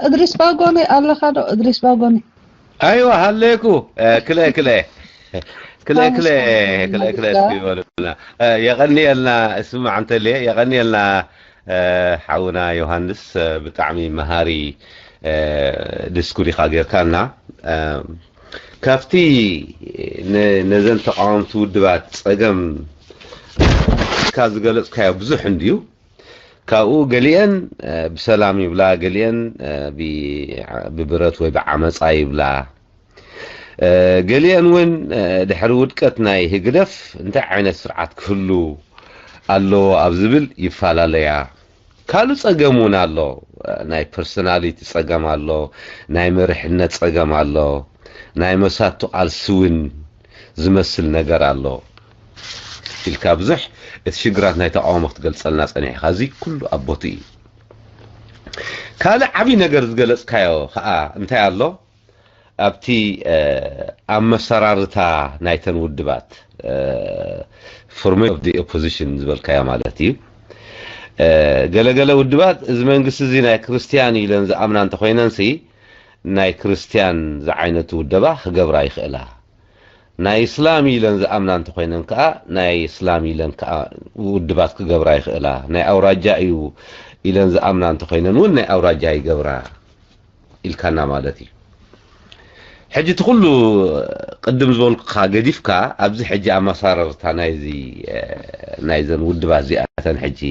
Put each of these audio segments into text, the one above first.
እድሪስ ባጎኒ ኣለኻ ዶ? እድሪስ ባጎኒ። ኣይዋ ሃለኩ። ክለ ክለ ክለ ክለ ክለ ክለ እስኪ በሉና። የቐንየልና። እስማዕ እንተልየ የቐንየልና። ሓውና ዮሃንስ፣ ብጣዕሚ መሃሪ ድስኩር ኢኻ ጌርካና። ካብቲ ነዘን ተቃወምቲ ውድባት ጸገም ካ ዝገለጽካዮ ብዙሕ እንድዩ። ካብኡ ገሊአን ብሰላም ይብላ፣ ገሊአን ብብረት ወይ ብዓመፃ ይብላ። ገሊአን እውን ድሕሪ ውድቀት ናይ ህግደፍ እንታይ ዓይነት ስርዓት ክህሉ ኣለዎ ኣብ ዝብል ይፈላለያ። ካልእ ጸገም እውን ኣሎ። ናይ ፐርሶናሊቲ ጸገም ኣሎ፣ ናይ መሪሕነት ጸገም ኣሎ፣ ናይ መሳቱ ቃልሲ እውን ዝመስል ነገር ኣሎ ኢልካ ብዙሕ እቲ ሽግራት ናይ ተቃውሞ ክትገልጸልና ጸኒሕካ፣ እዚ ኩሉ ኣብ ቦትኡ እዩ። ካልእ ዓብዪ ነገር ዝገለጽካዮ ከዓ እንታይ ኣሎ? ኣብቲ ኣመሰራርታ ናይተን ውድባት፣ ፎርሜሽን ኦፍ ኦፖዚሽን ዝበልካዮ ማለት እዩ። ገለገለ ውድባት እዚ መንግስቲ እዚ ናይ ክርስትያን ኢለን ዝኣምና እንተኮይነንሲ፣ ናይ ክርስትያን ዝዓይነቱ ውደባ ክገብራ ይኽእላ። ናይ እስላም ኢለን ዝኣምና እንተኮይነን ከዓ ናይ እስላም ኢለን ከዓ ውድባት ክገብራ ይኽእላ። ናይ ኣውራጃ እዩ ኢለን ዝኣምና እንተኮይነን እውን ናይ ኣውራጃ ይገብራ ኢልካና ማለት እዩ። ሕጂ እቲ ኩሉ ቅድም ዝበልኩካ ገዲፍካ ኣብዚ ሕጂ ኣመሳረርታ ናይዚ ናይዘን ውድባት እዚኣተን ሕጂ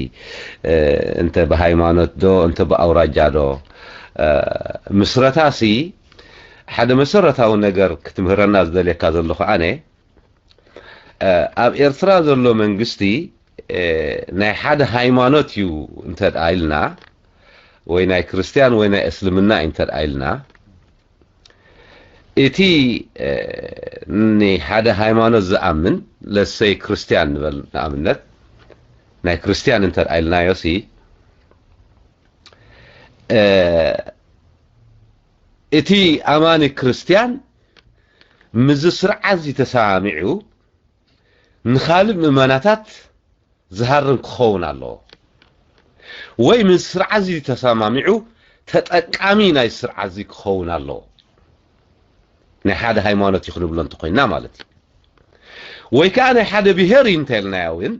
እንተ ብሃይማኖት ዶ እንተ ብኣውራጃ ዶ ምስረታሲ ሓደ መሰረታዊ ነገር ክትምህረና ዝደልየካ ዘለኹ ኣነ ኣብ ኤርትራ ዘሎ መንግስቲ ናይ ሓደ ሃይማኖት እዩ እንተ ኢልና ወይ ናይ ክርስትያን ወይ ናይ እስልምና እዩ እንተ ኢልና እቲ ንሓደ ሃይማኖት ዝኣምን ለሰይ ክርስትያን ንበል ንኣብነት ናይ ክርስትያን እንተ ኢልናዮ ሲ እቲ ኣማኒ ክርስትያን ምዚ ስርዓት እዚ ተሰማሚዑ ንኻልእ ምእመናታት ዝሃርም ክኸውን ኣለዎ ወይ ምስ ስርዓት እዚ ተሰማሚዑ ተጠቃሚ ናይ ስርዓት እዚ ክኸውን ኣለዎ። ናይ ሓደ ሃይማኖት እዩ ክንብሎ እንተኮይና ማለት እዩ። ወይ ከዓ ናይ ሓደ ብሄር እዩ እንተልናዮ እውን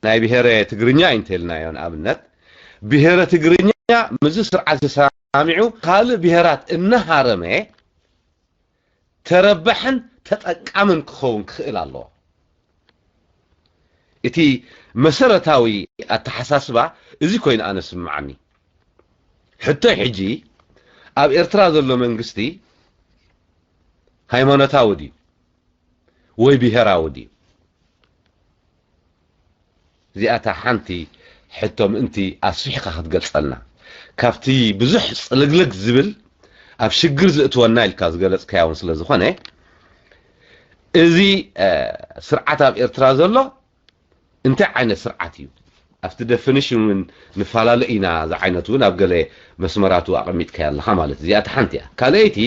ናይ ብሄረ ትግርኛ እዩ እንተልናዮ ንኣብነት ብሄረ ትግርኛ ምዚ ስርዓት ተሰማሚዑ ካልእ ብሄራት እናሃረመ ተረባሕን ተጠቃምን ክኸውን ክኽእል ኣለዎ። እቲ መሰረታዊ ኣተሓሳስባ እዚ ኮይኑ ኣነ ስምዓኒ። ሕቶይ ሕጂ ኣብ ኤርትራ ዘሎ መንግስቲ ሃይማኖታዊ ድዩ ወይ ብሄራዊ ድዩ? እዚኣታ ሓንቲ ሕቶ ምእንቲ ኣስፊሕካ ክትገልጸልና ካብቲ ብዙሕ ጽልግልግ ዝብል ኣብ ሽግር ዝእትወና ኢልካ ዝገለጽካያ እውን ስለ ዝኾነ እዚ ስርዓት ኣብ ኤርትራ ዘሎ እንታይ ዓይነት ስርዓት እዩ ኣብቲ ደፊኒሽን እውን ንፈላለ ኢና ዝዓይነቱ እውን ኣብ ገለ መስመራቱ ኣቐሚጥካያ ኣለኻ ማለት እዚኣ ሓንቲ እያ። ካልኣይቲ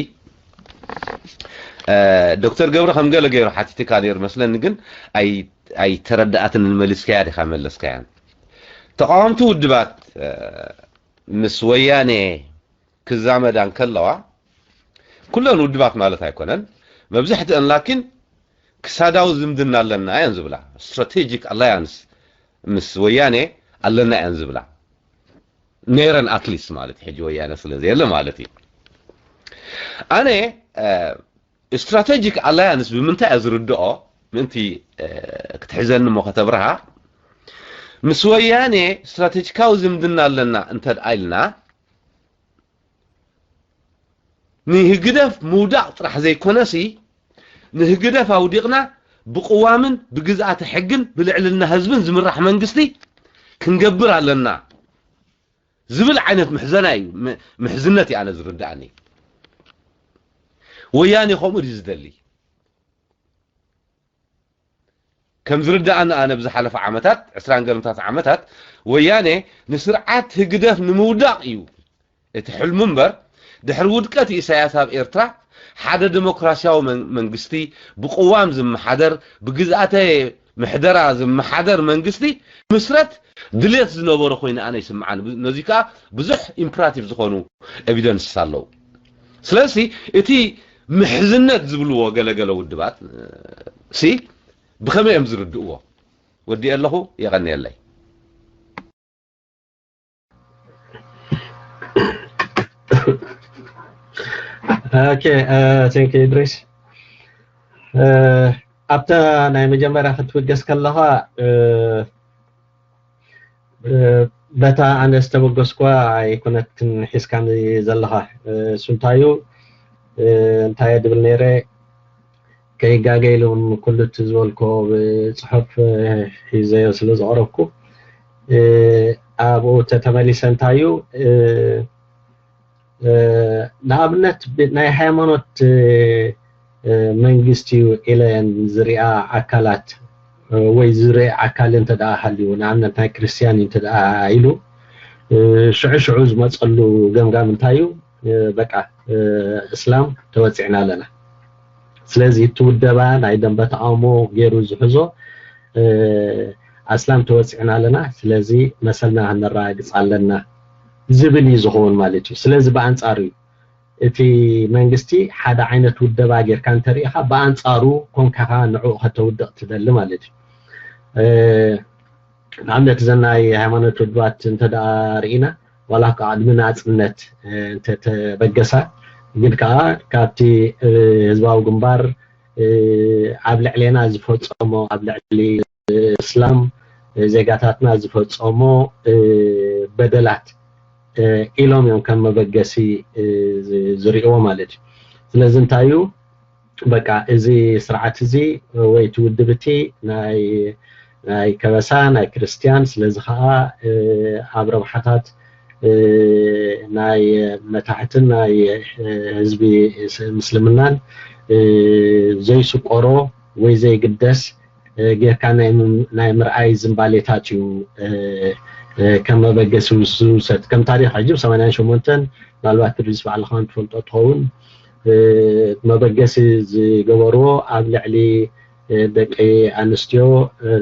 ዶክተር ገብረ ከም ገለ ገይሩ ሓቲትካ ነይሩ መስለኒ ግን ኣይተረዳኣትን ንመሊስካያ ዲኻ መለስካያን ተቃወምቲ ውድባት ምስ ወያኔ ክዛመዳ እንከለዋ ኩለን ውድባት ማለት ኣይኮነን መብዛሕትአን ላኪን ክሳዳዊ ዝምድና ኣለና እየን ዝብላ strategic alliance ምስ ወያኔ ኣለና እየን ዝብላ ነይረን ኣትሊስት ማለት ሕጂ ወያነ ስለ ዘየለ ማለት እዩ ኣነ strategic alliance ብምንታይ እየ ዝርድኦ ምእንቲ ክትሕዘኒ እሞ ከተብርሃ ምስ ወያኔ ስትራቴጂካዊ ዝምድና ኣለና እንተ ኢልና ንህግደፍ ምውዳቕ ጥራሕ ዘይኮነሲ ንህግደፍ ኣውዲቕና ብቕዋምን ብግዝኣተ ሕግን ብልዕልና ህዝብን ዝምራሕ መንግስቲ ክንገብር ኣለና ዝብል ዓይነት ምሕዘና እዩ ምሕዝነት እዩ ኣነ ዝርድኣኒ ወያኔ ከምኡ ድዩ ዝደሊ ከም ዝርድኣኒ ኣነ ብዝሓለፈ ዓመታት ዕስራን ገለምታት ዓመታት ወያኔ ንስርዓት ህግደፍ ንምውዳቕ እዩ እቲ ሕልሙ እምበር ድሕሪ ውድቀት ኢሳያስ ኣብ ኤርትራ ሓደ ዲሞክራሲያዊ መንግስቲ ብቅዋም ዝመሓደር ብግዝኣተ ምሕደራ ዝመሓደር መንግስቲ ምስረት ድሌት ዝነበሮ ኮይኑ ኣነ ይስምዓኒ። ነዚ ከዓ ብዙሕ ኢምፕራቲቭ ዝኾኑ ኤቪደንስስ ኣለዉ። ስለዚ እቲ ምሕዝነት ዝብልዎ ገለገለ ውድባት ሲ ብኸመይ እዮም ዝርድእዎ? ወዲኤ ኣለኹ። የቐንየለይ። ኦኬ፣ ቴንክ ዩ ኢድሪስ። ኣብታ ናይ መጀመርያ ክትብገስ ከለኻ በታ ኣነ ዝተበገስኳ ኣይኮነትን ሒዝካኒ ዘለኻ። እሱ እንታዩ እንታይ ድብል ነይረ ከይጋገ ኢሉ እውን ኩሉ እቲ ዝበልኮ ብፅሑፍ ሒዘዮ ስለ ዝቐረብኩ ኣብኡ ተተመሊሰ እንታዩ ንኣብነት ናይ ሃይማኖት መንግስቲ እዩ ኢለን ዝሪኣ ኣካላት ወይ ዝርኢ ኣካል እንተ ደኣ ሃልዩ ንኣብነት ናይ ክርስትያን እዩ እንተ ደኣ ኢሉ ሽዑ ሽዑ ዝመፀሉ ገምጋም እንታይ እዩ? በቃ እስላም ተወፂዕና ኣለና። ስለዚ እቲ ውደባ ናይ ደንበ ተቃውሞ ገይሩ ዝሕዞ ኣስላም ተወፂዕና ኣለና፣ ስለዚ መሰልና ክነረጋግፅ ኣለና ዝብል እዩ ዝኸውን ማለት እዩ። ስለዚ ብኣንፃሩ እዩ እቲ መንግስቲ ሓደ ዓይነት ውደባ ጌርካ እንተሪኢኻ ብኣንፃሩ ኮንካ ንዕኡ ከተውድቕ ትደሊ ማለት እዩ። ንኣብነት እዘን ናይ ሃይማኖት ውድባት እንተ ደኣ ርኢና ዋላ ከዓ ቅድሚ ናፅነት እንተተበገሳ ግን ከዓ ካብቲ ህዝባዊ ግንባር ኣብ ልዕሌና ዝፈፀሞ ኣብ ልዕሊ እስላም ዜጋታትና ዝፈፀሞ በደላት ኢሎም እዮም ከም መበገሲ ዝሪእዎ ማለት እዩ። ስለዚ እንታይ እዩ በቃ እዚ ስርዓት እዚ ወይ እቲ ውድብ እቲ ናይ ናይ ከበሳ ናይ ክርስትያን ስለዚ ከዓ ኣብ ረብሓታት ናይ መታሕትን ናይ ህዝቢ ምስልምናን ዘይስቆሮ ወይ ዘይግደስ ጌርካ ናይ ምርኣይ ዝንባሌታት እዩ ከም መበገሲ ዝውሰድ። ከም ታሪክ ሕጂ ብ ሰማንያን ሸሞንተን ምናልባት ትድሪስ ባዕልኻ ትፈልጦ ትኸውን መበገሲ ዝገበርዎ ኣብ ልዕሊ ደቂ ኣንስትዮ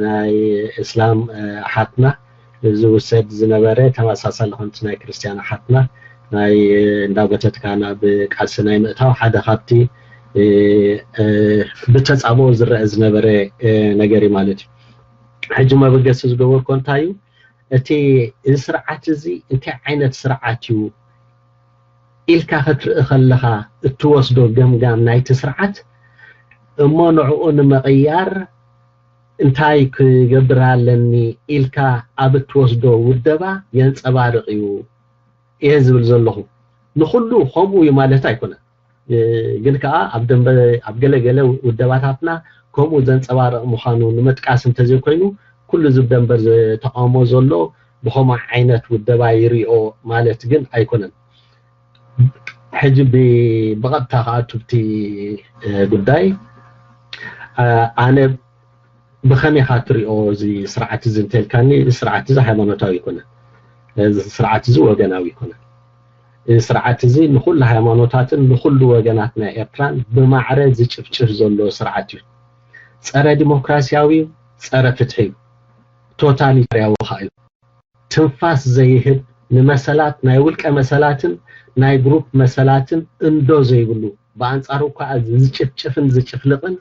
ናይ እስላም ኣሓትና ዝውሰድ ዝነበረ ተመሳሳሊ ከምቲ ናይ ክርስትያን ኣሓትና ናይ እንዳጎተትካ ናብ ቃልሲ ናይ ምእታው ሓደ ካብቲ ብተፃብኦ ዝረአ ዝነበረ ነገር እዩ ማለት እዩ። ሕጂ መበገሲ ዝገበርኮ እንታይ እዩ? እቲ እዚ ስርዓት እዚ እንታይ ዓይነት ስርዓት እዩ ኢልካ ክትርኢ ከለኻ እትወስዶ ገምጋም ናይቲ ስርዓት እሞ ንዕኡ ንምቕያር እንታይ ክገብር ኣለኒ ኢልካ ኣብ እትወስዶ ውደባ የንፀባርቕ እዩ እየ ዝብል ዘለኹ። ንኹሉ ከምኡ እዩ ማለት ኣይኮነን። ግን ከዓ ኣብ ደንበ ኣብ ገለገለ ውደባታትና ከምኡ ዘንፀባርቕ ምዃኑ ንምጥቃስ እንተዘይኮይኑ ኩሉ እዚ ደንበር ተቃውሞ ዘሎ ብኸምኡ ዓይነት ውደባ ይሪኦ ማለት ግን ኣይኮነን። ሕጂ ብቐጥታ ከኣቱ ብቲ ጉዳይ ኣነ ብኸመይ ኢኻ ትሪኦ እዚ ስርዓት እዚ እንተልካኒ፣ እዚ ስርዓት እዚ ሃይማኖታዊ ኣይኮነን። እዚ ስርዓት እዚ ወገናዊ ኣይኮነን። እዚ ስርዓት እዚ ንኹሉ ሃይማኖታትን ንኹሉ ወገናት ናይ ኤርትራን ብማዕረ ዝጭፍጭፍ ዘሎ ስርዓት እዩ። ጸረ ዲሞክራሲያዊ እዩ፣ ጸረ ፍትሒ እዩ፣ ቶታሊታርያዊ ኸኣ እዩ። ትንፋስ ዘይህብ፣ ንመሰላት ናይ ውልቀ መሰላትን ናይ ግሩፕ መሰላትን እንዶ ዘይብሉ ብኣንጻሩ እኳ ዝጭፍጭፍን ዝጭፍልቕን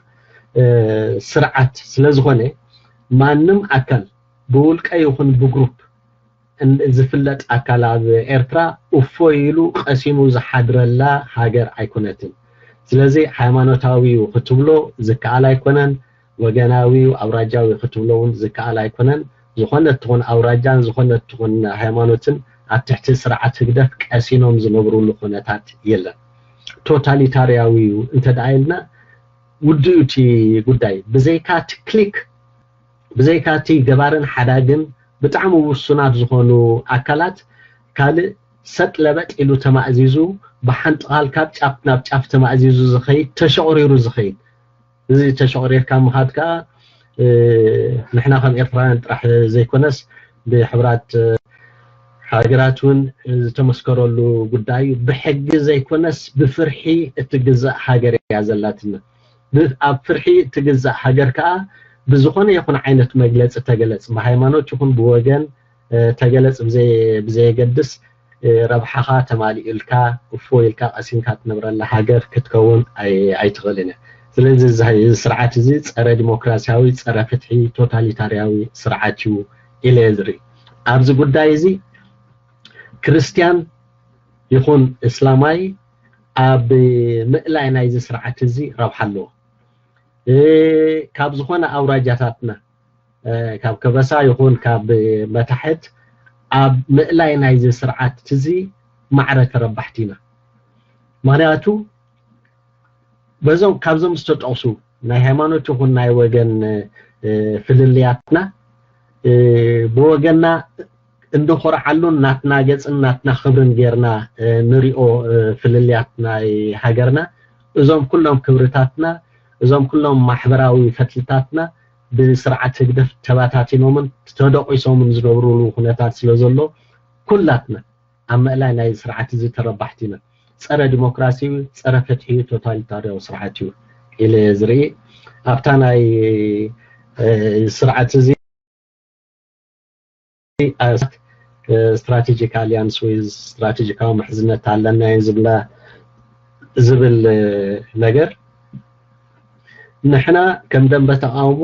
ስርዓት ስለዝኾነ ማንም ኣካል ብውልቀ ይኹን ብግሩፕ ዝፍለጥ ኣካል ኣብ ኤርትራ እፎይ ኢሉ ቀሲኑ ዝሓድረላ ሃገር ኣይኮነትን። ስለዚ ሃይማኖታዊ እዩ ክትብሎ ዝከኣል ኣይኮነን፣ ወገናዊ እዩ ኣውራጃዊ ክትብሎ እውን ዝከኣል ኣይኮነን። ዝኾነት ትኹን ኣውራጃን ዝኾነት ትኹን ሃይማኖትን ኣብ ትሕቲ ስርዓት ህግደፍ ቀሲኖም ዝነብሩሉ ኩነታት የለን። ቶታሊታርያዊ እዩ እንተ ደኣ ኢልና ውድኡ እቲ ጉዳይ ብዘይካ እቲ ክሊክ ብዘይካ እቲ ገባርን ሓዳግን ብጣዕሚ ውሱናት ዝኾኑ ኣካላት ካልእ ሰጥ ለበጥ ኢሉ ተማእዚዙ ብሓንቲ ቃል ካብ ጫፍ ናብ ጫፍ ተማእዚዙ ዝኸይድ ተሸቑሪሩ ዝኸይድ እዚ ተሸቑሪርካ ምኻድ ከዓ ንሕና ከም ኤርትራውያን ጥራሕ ዘይኮነስ ብሕብራት ሃገራት እውን ዝተመስከረሉ ጉዳይ እዩ። ብሕጊ ዘይኮነስ ብፍርሒ እትግዛእ ሃገር እያ ዘላትና። ኣብ ፍርሒ እትግዛእ ሃገር ከዓ ብዝኾነ ይኹን ዓይነት መግለፂ ተገለፅ፣ ብሃይማኖት ይኹን ብወገን ተገለፅ ብዘየገድስ፣ ረብሓኻ ተማሊኡልካ እፎ ኢልካ ቀሲንካ ትነብረላ ሃገር ክትከውን ኣይትኽእልን እያ። ስለዚ እዚ ስርዓት እዚ ፀረ ዲሞክራሲያዊ፣ ፀረ ፍትሒ፣ ቶታሊታርያዊ ስርዓት እዩ ኢለ እየ ዝርኢ። ኣብዚ ጉዳይ እዚ ክርስትያን ይኹን እስላማይ ኣብ ምእላይ ናይዚ ስርዓት እዚ ረብሓ ኣለዎ። ካብ ዝኾነ ኣውራጃታትና፣ ካብ ከበሳ ይኹን ካብ መታሕት፣ ኣብ ምእላይ ናይዚ ስርዓት እዚ ማዕረ ተረባሕቲ ኢና። ምክንያቱ በዞም፣ ካብዞም ዝተጠቕሱ ናይ ሃይማኖት ይኹን ናይ ወገን ፍልልያትና፣ ብወገንና እንድኾርዓሉን ናትና ገፅን ናትና ክብርን ጌርና ንሪኦ ፍልልያት ናይ ሃገርና፣ እዞም ኩሎም ክብርታትና፣ እዞም ኩሎም ማሕበራዊ ፈትልታትና ብስርዓት ህግደፍ ተባታቲኖምን ተደቂሶምን ዝነብሩሉ ኩነታት ስለ ዘሎ፣ ኩላትና ኣብ ምእላይ ናይ ስርዓት እዚ ተረባሕቲ ኢና። ፀረ ዲሞክራሲ፣ ፀረ ፍትሒ፣ ቶታሊታርያዊ ስርዓት እዩ ኢለ ዝርኢ። ኣብታ ናይ ስርዓት እዚ ስትራቴጂክ ኣሊያንስ ወይ ስትራቴጂካዊ ምሕዝነት ኣለና ዝብላ ዝብል ነገር፣ ንሕና ከም ደንበ ተቃውሞ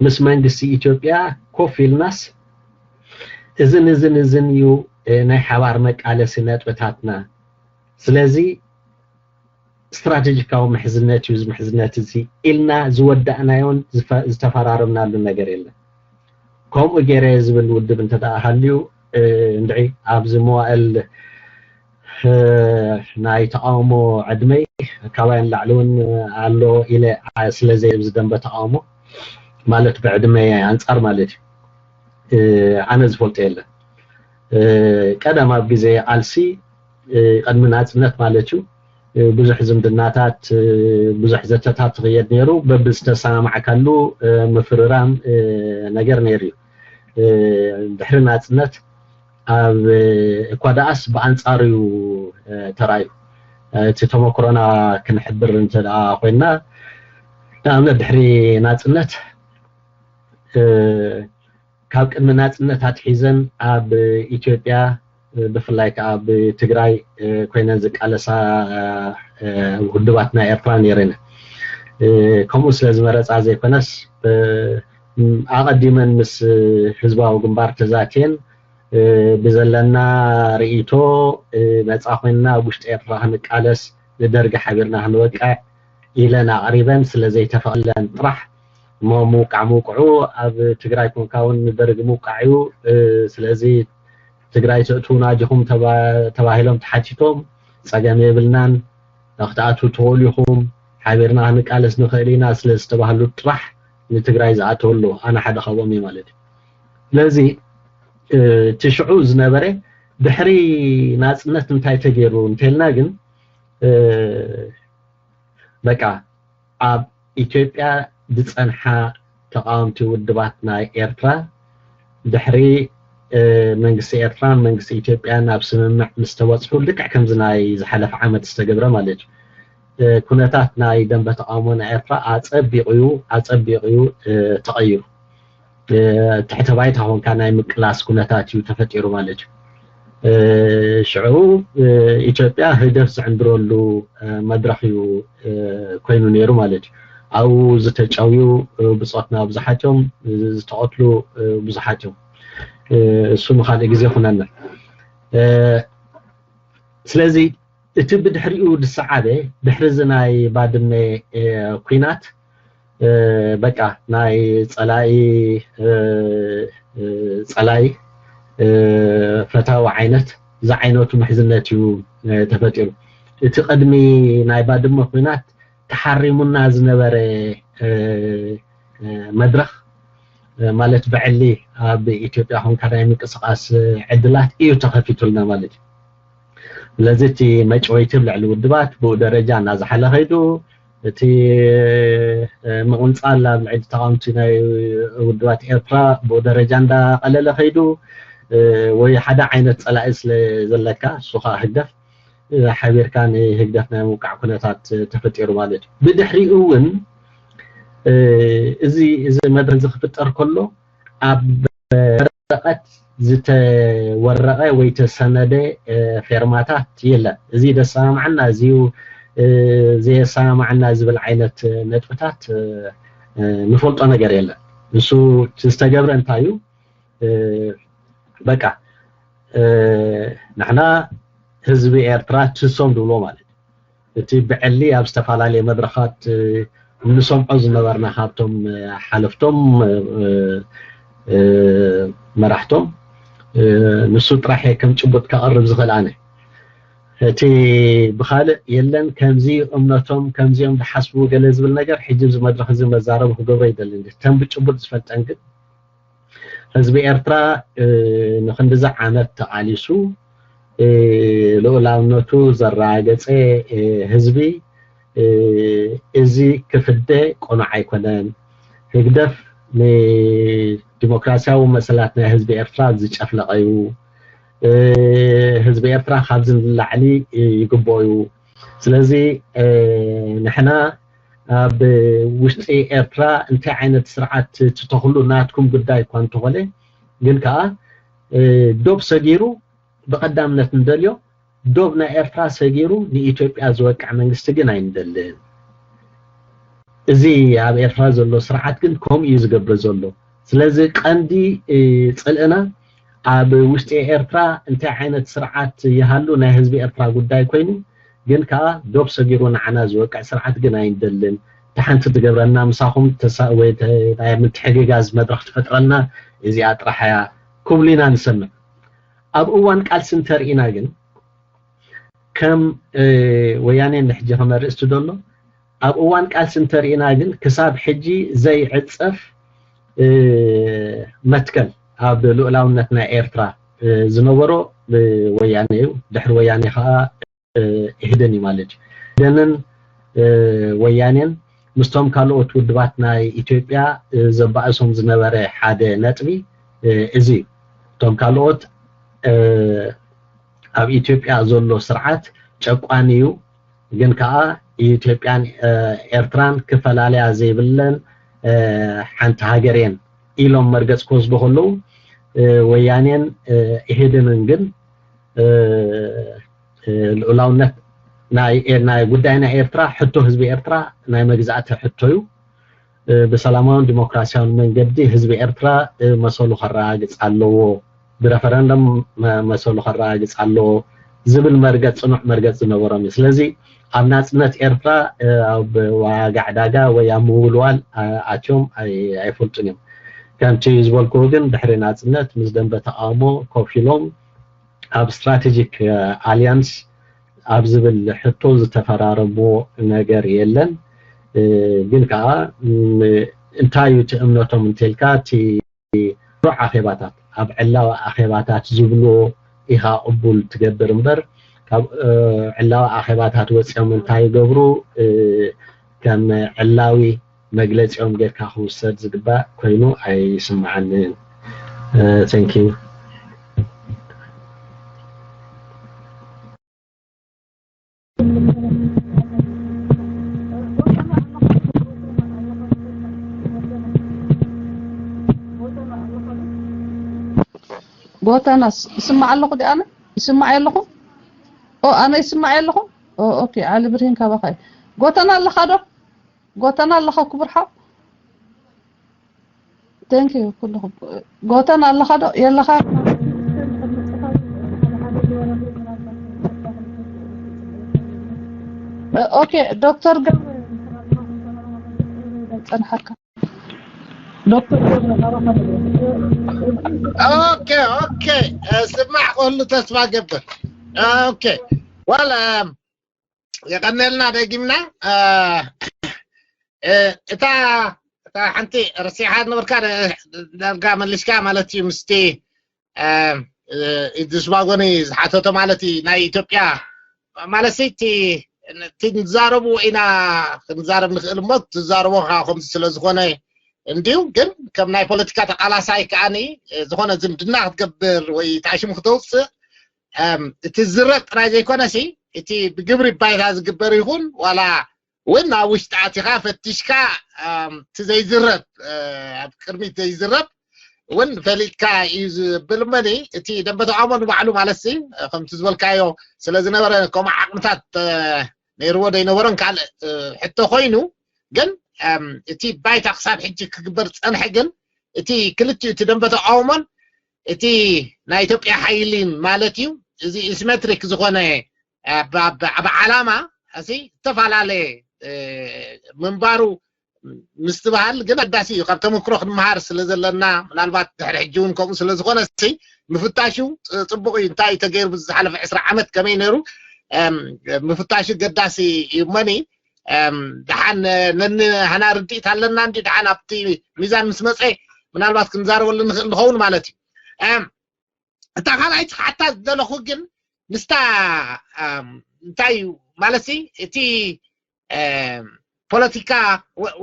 ምስ መንግስቲ ኢትዮጵያ ኮፍ ኢልናስ እዝን እዝን እዝን እዩ ናይ ሓባር መቃለሲ ነጥብታትና። ስለዚ ስትራቴጂካዊ ምሕዝነት እዩ እዚ ምሕዝነት እዚ ኢልና ዝወዳእናዮን ዝተፈራረምናሉ ነገር የለን። ከምኡ ገይረ ዝብል ውድብ እንተ ደኣ ሃልዩ፣ እንድዒ ኣብዚ መዋእል ናይ ተቃውሞ ዕድመይ ካባይ ንላዕሊ እውን ኣሎ ኢለ ስለ ዘይ ኣብዚ ደንበ ተቃውሞ ማለት ብዕድመ ኣንጻር ማለት እዩ ኣነ ዝፈልጦ የለን። ቀደም ኣብ ግዜ ቃልሲ ቅድሚ ናጽነት ማለት እዩ ብዙሕ ዝምድናታት ብዙሕ ዘተታት ትኽየድ ነይሩ። በብዝተሰማማዕካሉ ምፍርራም ነገር ነይሩ እዩ። ድሕሪ ናጽነት ኣብ እኳ ደኣስ ብኣንጻሩ እዩ ተራእዩ። እቲ ተመክሮና ክንሕብር እንተ ደኣ ኮይና፣ ንኣብነት ድሕሪ ናጽነት ካብ ቅድሚ ናጽነት ኣትሒዘን ኣብ ኢትዮጵያ ብፍላይ ከዓ ኣብ ትግራይ ኮይነን ዝቃለሳ ውድባት ናይ ኤርትራ ነይረን። ከምኡ ስለ ዝመረፃ ዘይኮነስ ኣቐዲመን ምስ ህዝባዊ ግንባር ተዛትየን ብዘለና ርእይቶ ነፃ ኮይንና ኣብ ውሽጢ ኤርትራ ክንቃለስ ንደርጊ ሓቢርና ክንወቅዕ ኢለን ኣቕሪበን ስለ ዘይተፈቐለን ጥራሕ እሞ ምውቃዕ ምውቅዑ ኣብ ትግራይ ኮንካ እውን ንደርጊ ምውቃዕ እዩ። ስለዚ ትግራይ ተእትውና ዲኹም ተባሂሎም ተሓቲቶም ፀገም የብልናን ክትኣትው ትኽእሉ ኢኹም ሓቢርና ክንቃለስ ንኽእል ኢና ስለ ዝተባህሉ ጥራሕ ንትግራይ ዝኣተወሉ ኣነ ሓደ ካብኦም እየ ማለት እዩ። ስለዚ እቲ ሽዑ ዝነበረ ድሕሪ ናፅነት እንታይ ተገይሩ እንተልና ግን በቃ ኣብ ኢትዮጵያ ዝፀንሓ ተቃወምቲ ውድባት ናይ ኤርትራ ድሕሪ መንግስቲ ኤርትራን መንግስቲ ኢትዮጵያን ኣብ ስምምዕ ምስ ተበፅሑ ልክዕ ከምዚ ናይ ዝሓለፈ ዓመት ዝተገብረ ማለት እዩ ኩነታት ናይ ደንበ ተቃውሞ ናይ ኤርትራ ኣፀቢቑ እዩ ኣፀቢቑ እዩ ተቐይሩ። ትሕተ ባይታ ኮንካ ናይ ምቅላስ ኩነታት እዩ ተፈጢሩ ማለት እዩ። ሽዑ ኢትዮጵያ ህግደፍ ዝዕንድረሉ መድረኽ እዩ ኮይኑ ነይሩ ማለት እዩ። ኣብኡ ዝተጨውዩ ብፆትና ብዙሓት እዮም፣ ዝተቐትሉ ብዙሓት እዮም። እሱ ንካልእ ግዜ ኩነና። ስለዚ እቲ ብድሕሪኡ ዝሰዓበ ድሕሪ እዚ ናይ ባድመ ኩናት በቃ ናይ ፀላኢ ፀላኢ ፈታዊ ዓይነት ዝዓይነቱ ምሕዝነት እዩ ተፈጢሩ። እቲ ቅድሚ ናይ ባድመ ኩናት ተሓሪሙና ዝነበረ መድረኽ ማለት ብዕሊ ኣብ ኢትዮጵያ ኮንካ ናይ ምንቅስቃስ ዕድላት እዩ ተኸፊቱልና ማለት እዩ። ስለዚ እቲ መጭወይቲ ኣብ ልዕሊ ውድባት ብኡ ደረጃ እናዝሓለ ከይዱ፣ እቲ ምቕንፃል ኣብ ልዕሊ ተቃወምቲ ናይ ውድባት ኤርትራ ብኡ ደረጃ እንዳቐለለ ከይዱ፣ ወይ ሓደ ዓይነት ፀላኢ ስለ ዘለካ እሱ ከዓ ህግደፍ ሓቢርካ ንህግደፍ ናይ ምውቃዕ ኩነታት ተፈጢሩ ማለት እዩ። ብድሕሪኡ እውን እዚ እዚ መድረክ እዚ ክፍጠር ከሎ ኣብ ወረቐት ዝተወረቐ ወይ ተሰነደ ፌርማታት የለን። እዚ ደሰማማዓና፣ እዚ ዘየሰማማዓና ዝብል ዓይነት ነጥብታት ንፈልጦ ነገር የለን። ንሱ ዝተገብረ እንታይ እዩ? በቃ ንሕና ህዝቢ ኤርትራ ትሶም ዝብሎ ማለት እቲ ብዕሊ ኣብ ዝተፈላለየ መድረኻት እንሰምዖ ዝነበርና ካብቶም ሓለፍቶም መራሕቶም ንሱ ጥራሕ ከም ጭቡጥ ከቕርብ ዝኽእል ኣነ። እቲ ብኻልእ የለን ከምዚ እምነቶም ከምዚኦም ዝሓስቡ ገለ ዝብል ነገር ሕጂ እዚ መድረኽ እዚ መዛረቢ ክገብሮ ይደሊ። ተን ብጭቡጥ ዝፈልጠን ግን ህዝቢ ኤርትራ ንክንድዚ ዓመት ተቓሊሱ ልኡላውነቱ ዘረጋገጸ ህዝቢ እዚ ክፍደ ቅኑዕ ኣይኮነን። ህግደፍ ንዲሞክራሲያዊ መሰላት ናይ ህዝቢ ኤርትራ ዝጨፍለቐ እዩ። ህዝቢ ኤርትራ ካብዚ ንላዕሊ ይግብኦ እዩ። ስለዚ ንሕና ኣብ ውሽጢ ኤርትራ እንታይ ዓይነት ስርዓት ትተኽሉ ናትኩም ጉዳይ እኳ እንተኾነ፣ ግን ከዓ ዶብ ሰጊሩ ብቐዳምነት ንደልዮ፣ ዶብ ናይ ኤርትራ ሰጊሩ ንኢትዮጵያ ዝወቅዕ መንግስቲ ግን ኣይንደልን። እዚ ኣብ ኤርትራ ዘሎ ስርዓት ግን ከምኡ እዩ ዝገብር ዘሎ። ስለዚ ቀንዲ ጽልእና ኣብ ውሽጢ ኤርትራ እንታይ ዓይነት ስርዓት ይሃሉ ናይ ህዝቢ ኤርትራ ጉዳይ ኮይኑ፣ ግን ከዓ ዶብ ሰጊሩ ንዓና ዝወቅዕ ስርዓት ግን ኣይንደልን። እታ ሓንቲ ትገብረና ምሳኹም ወይ ምትሕግጋዝ መድረኽ ትፈጥረልና እዚኣ ጥራሕ እያ ክብሉ ኢና ንሰምዕ። ኣብ እዋን ቃልሲ እንተርኢና ግን ከም ወያኔ ንሕጂ ከም ኣርእስቲ ዘሎ ኣብ እዋን ቃልሲ እንተርኢና ግን ክሳብ ሕጂ ዘይዕጸፍ መትከል ኣብ ልኡላውነት ናይ ኤርትራ ዝነበሮ ወያኔ እዩ። ድሕሪ ወያኔ ከዓ ኢህደን እዩ ማለት እዩ። ኢህደንን ወያኔን ምስቶም ካልኦት ውድባት ናይ ኢትዮጵያ ዘባእሶም ዝነበረ ሓደ ነጥቢ እዚ እዩ። እቶም ካልኦት ኣብ ኢትዮጵያ ዘሎ ስርዓት ጨቋኒ እዩ፣ ግን ከዓ ኢትዮጵያን ኤርትራን ክፈላለያ ዘይብለን ሓንቲ ሃገር እየን ኢሎም መርገጽ ክወስዱ ከለዉ ወያኔን ኢህዴንን ግን ልኡላውነት ናይ ጉዳይ ናይ ኤርትራ ሕቶ ህዝቢ ኤርትራ ናይ መግዛእቲ ሕቶ እዩ። ብሰላማውን ዲሞክራሲያውን መንገዲ ህዝቢ ኤርትራ መሰሉ ከረጋግጽ ኣለዎ፣ ብረፈረንደም መሰሉ ከረጋግጽ ኣለዎ ዝብል መርገጽ ጽኑዕ መርገጽ ዝነበሮም እዩ። ስለዚ ኣብ ናጽነት ኤርትራ ኣብ ዋጋ ዕዳጋ ወይ ኣብ ምውልዋል ኣትዮም ኣይፈልጡን እዮም። ከምቲ ዝበልኩ ግን ድሕሪ ናጽነት ምስ ደንበ ተቃውሞ ኮፍ ኢሎም ኣብ ስትራቴጂክ ኣሊያንስ ኣብ ዝብል ሕቶ ዝተፈራረምዎ ነገር የለን። ግን ከዓ እንታይ እዩ እቲ እምነቶም እንተልካ እቲ ስሩዕ ኣኼባታት ኣብ ዕላዊ ኣኼባታት ዝብልዎ ኢኻ ቅቡል ትገብር እምበር ካብ ዕላዊ ኣኼባታት ወፂኦም እንታይ ይገብሩ ከም ዕላዊ መግለፂኦም ጌርካ ክውሰድ ዝግባእ ኮይኑ ኣይስምዓንን። Thank you። ጎተና ይስማዕ ኣለኹ ዲ ኣነ ይስማዕ ኣለኹ ኦ ኣነ ይስማዕ ኣለኹ ኦ ኦኬ ዓሊ ብርሂን ካባኻ ጎተና ኣለኻ ዶ ጎተና ኣለኻ ክቡር ሓው Thank you ኩልኹም ጎተን ኣለኻ ዶ የለኻ ኦኬ ዶክተር ገብረ ጸንሓካ ዶክተር ገብረ ኦኬ ኦኬ ስማዕ ከሉ ተስፋ ገብር ኦኬ ዋላ የቀነልና ደጊምና እታ እታ ሓንቲ ረሲሓ ነበርካ ዳርጋ መሊስካ ማለት እዩ ምስቲ ዝስባጎኒ ዝሓተቶ ማለት እዩ ናይ ኢትዮጵያ ማለት እቲ ንዛረቡ ኢና ክንዛረብ ንኽእል እሞ ትዛረቦ ከምዚ ስለ ዝኾነ እንዲሁ ግን ከም ናይ ፖለቲካ ተቃላሳይ ከዓኒ ዝኾነ ዝምድና ክትገብር ወይ ተኣሽሙ ክተውፅእ እቲ ዝረጥ ጥራይ ዘይኮነሲ እቲ ብግብሪ ባይታ ዝግበር ይኹን ዋላ እውን ኣብ ውሽጢ ኣቲኻ ፈቲሽካ እቲ ዘይዝረብ ኣብ ቅድሚት ዘይዝረብ እውን ፈሊጥካ እዩ ዝብል እመኒ። እቲ ደንበ ተቃውሞ ንባዕሉ ማለት ሲ ከምቲ ዝበልካዮ ስለ ዝነበረ ከምኡ ዓቕምታት ነይርዎ ዘይነበሮን ካልእ ሕቶ ኮይኑ፣ ግን እቲ ባይታ ክሳብ ሕጂ ክግበር ዝፀንሐ ግን እቲ ክልቲኡ እቲ ደንበ ተቃውሞን እቲ ናይ ኢትዮጵያ ሓይሊን ማለት እዩ። እዚ ኢስሜትሪክ ዝኾነ ኣብ ዓላማ እዚ ዝተፈላለየ ምንባሩ ምስትብሃል ግን ኣዳሲ እዩ። ካብ ተመክሮ ክንምሃር ስለ ዘለና ምናልባት ድሕሪ ሕጂ እውን ከምኡ ስለ ዝኾነ ሲ ምፍታሹ ጽቡቕ እዩ። እንታይ እዩ ተገይሩ ብዝሓለፈ ዕስራ ዓመት ከመይ ነይሩ ምፍታሹ ገዳሲ እዩ። መኒ ደሓን ነንሃና ርድኢት ኣለና እንዲ ደሓን ኣብቲ ሚዛን ምስ መፀ ምናልባት ክንዛረበሉ ንኽእል ንኸውን ማለት እዩ። እታ ካልኣይቲ ክሓታ ዝደለኹ ግን ምስታ እንታይ እዩ ማለት እቲ ፖለቲካ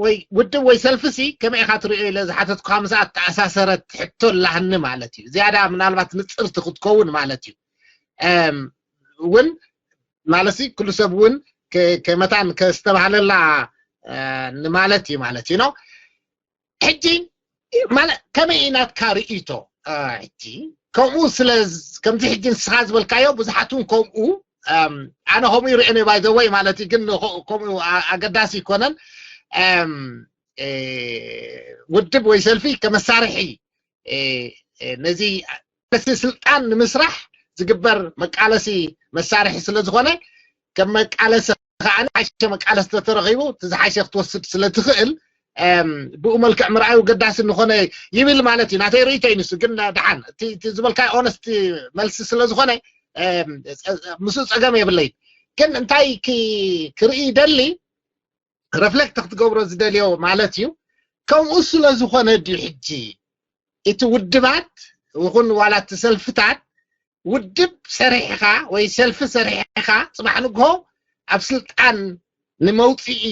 ወይ ውድብ ወይ ሰልፊ ሲ ከመይ ኢኻ ትሪኦ ኢለ ዝሓተትኩኻ ምስኣ ተኣሳሰረት ሕቶ ኣላሃኒ ማለት እዩ። ዝያዳ ምናልባት ንፅርቲ ክትከውን ማለት እዩ። እውን ማለት ኩሉ ሰብ እውን ከመታን ከስተባህለላ ንማለት እዩ ማለት እዩ ነው። ሕጂ ከመይ ናትካ ርእይቶ? ሕጂ ከምኡ ስለ ከምዚ ሕጂ ንስኻ ዝበልካዮ ብዙሓት እውን ከምኡ ኣነ ከምኡ ይርእዮ ባይዘወይ ማለት እዩ። ግን ከምኡ ኣገዳሲ ይኮነን። ውድብ ወይ ሰልፊ ከመሳርሒ ነዚ ስልጣን ንምስራሕ ዝግበር መቃለሲ መሳርሒ ስለ ዝኾነ ከም መቃለሲ ከዓኒ ሓሸ መቃለስ ተተረኺቡ እቲ ዝሓሸ ክትወስድ ስለ ትኽእል ብኡ መልክዕ ምርኣዩ ገዳሲ እንኾነ ይብል ማለት እዩ። ናተይ ርእይቶ እዩ ንሱ። ግን ደሓን እቲ ዝበልካ ኦነስት መልሲ ስለ ዝኾነ ምስኡ ፀገም የብለይን። ግን እንታይ ክርኢ ደሊ ረፍሌክት ክትገብሮ ዝደልዮ ማለት እዩ። ከምኡ ስለ ዝኾነ ድዩ ሕጂ እቲ ውድባት ይኹን ዋላ እቲ ሰልፍታት ውድብ ሰሪሕኻ ወይ ሰልፊ ሰሪሕኻ ፅባሕ ንግሆ ኣብ ስልጣን ንመውፅኢ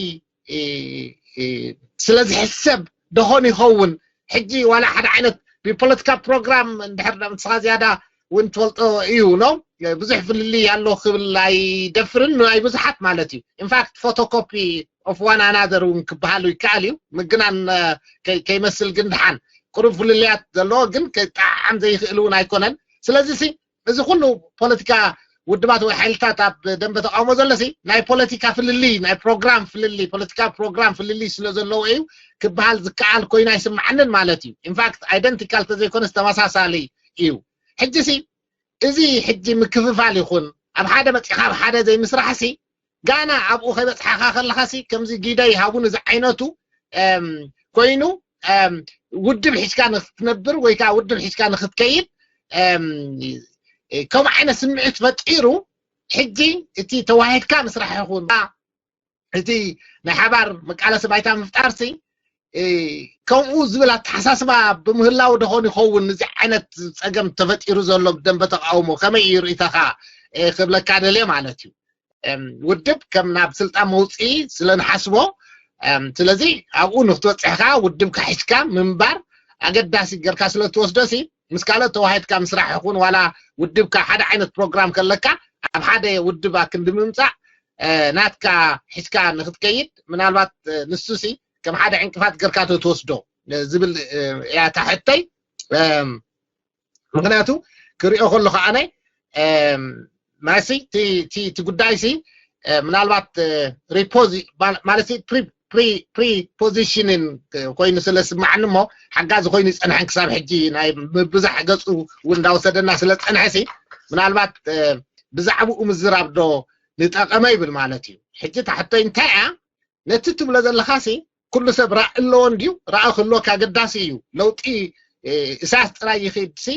ስለ ዝሕሰብ ደኾን ይኸውን። ሕጂ ዋላ ሓደ ዓይነት ብፖለቲካ ፕሮግራም እንድሕር ንስኻ ዝያዳ እውን ትፈልጦ እዩ ኖ ብዙሕ ፍልልይ ኣሎ ክብል ኣይደፍርን ናይ ብዙሓት ማለት እዩ። ኢንፋክት ፎቶኮፒ ኦፍ ዋን ኣናዘር እውን ክበሃሉ ይከኣል እዩ። ምግናን ከይመስል ግን ድሓን ቅሩብ ፍልልያት ዘለዎ ግን ክጠዓዓም ዘይኽእል እውን ኣይኮነን። ስለዚ ሲ እዚ ኩሉ ፖለቲካ ውድባት ወይ ሓይልታት ኣብ ደንበ ተቃውሞ ዘሎ ሲ ናይ ፖለቲካ ፍልልይ ናይ ፕሮግራም ፍልልይ ፖለቲካ ፕሮግራም ፍልልይ ስለ ዘለዎ እዩ ክበሃል ዝከኣል ኮይኑ ኣይስምዓንን ማለት እዩ። ኢንፋክት ኣይደንቲካል ተዘይኮነስ ተመሳሳሊ እዩ። ሕጂ ሲ እዚ ሕጂ ምክፍፋል ይኹን ኣብ ሓደ መፂኻ ኣብ ሓደ ዘይምስራሕ ሲ ጋና ኣብኡ ከይበፅሓኻ ከለኻ ሲ ከምዚ ጊደይ ሃቡኒ ዝዓይነቱ ኮይኑ ውድብ ሒዝካ ንክትነብር ወይ ከዓ ውድብ ሒዝካ ንክትከይድ ከምኡ ዓይነት ስምዒት ፈጢሩ ሕጂ እቲ ተዋሂድካ ምስራሕ ይኹን እቲ ናይ ሓባር መቃለሲ ባይታ ምፍጣር ሲ ከምኡ ዝብል ኣተሓሳስባ ብምህላው ደኾን ይኸውን እዚ ዓይነት ፀገም ተፈጢሩ ዘሎ ደንበ ተቃውሞ ከመይ እዩ ርእይተኻ ክብለካ ደልየ ማለት እዩ። ውድብ ከም ናብ ስልጣን መውፅኢ ስለ ንሓስቦ ስለዚ ኣብኡ ንክትበፅሕ ከዓ ውድብካ ሒዝካ ምንባር ኣገዳሲ ገርካ ስለ ትወስዶ ሲ ምስ ካልኦት ተዋሂድካ ምስራሕ ይኹን ዋላ ውድብካ ሓደ ዓይነት ፕሮግራም ከለካ ኣብ ሓደ ውድብ ኣክንዲ ምምፃእ ናትካ ሒዝካ ንክትከይድ ምናልባት ንሱ ሲ ከም ሓደ ዕንቅፋት ገርካ ትወስዶ ዝብል እያ ታሕተይ። ምክንያቱ ክሪኦ ከለኹ ኣነ ማሲ እቲ ጉዳይ ሲ ምናልባት ሪፖዚ ማለት ፕሪፖዚሽንን ኮይኑ ስለ ስማዕኒ እሞ ሓጋዚ ኮይኑ ይፀንሐን ክሳብ ሕጂ ናይ ምብዛሕ ገፁ እውን እንዳወሰደና ስለ ዝፀንሐ ሲ ምናልባት ብዛዕባኡ ምዝራብ ዶ ንጠቐመ ይብል ማለት እዩ። ሕጂ ታሕተይ እንታይ እያ ነቲ ትብሎ ዘለኻ ሲ ኩሉ ሰብ ራእ ኣለዎ እንድዩ ራእ ክህልወካ ኣገዳሲ እዩ። ለውጢ እሳያስ ጥራይ ይኽድ ሲ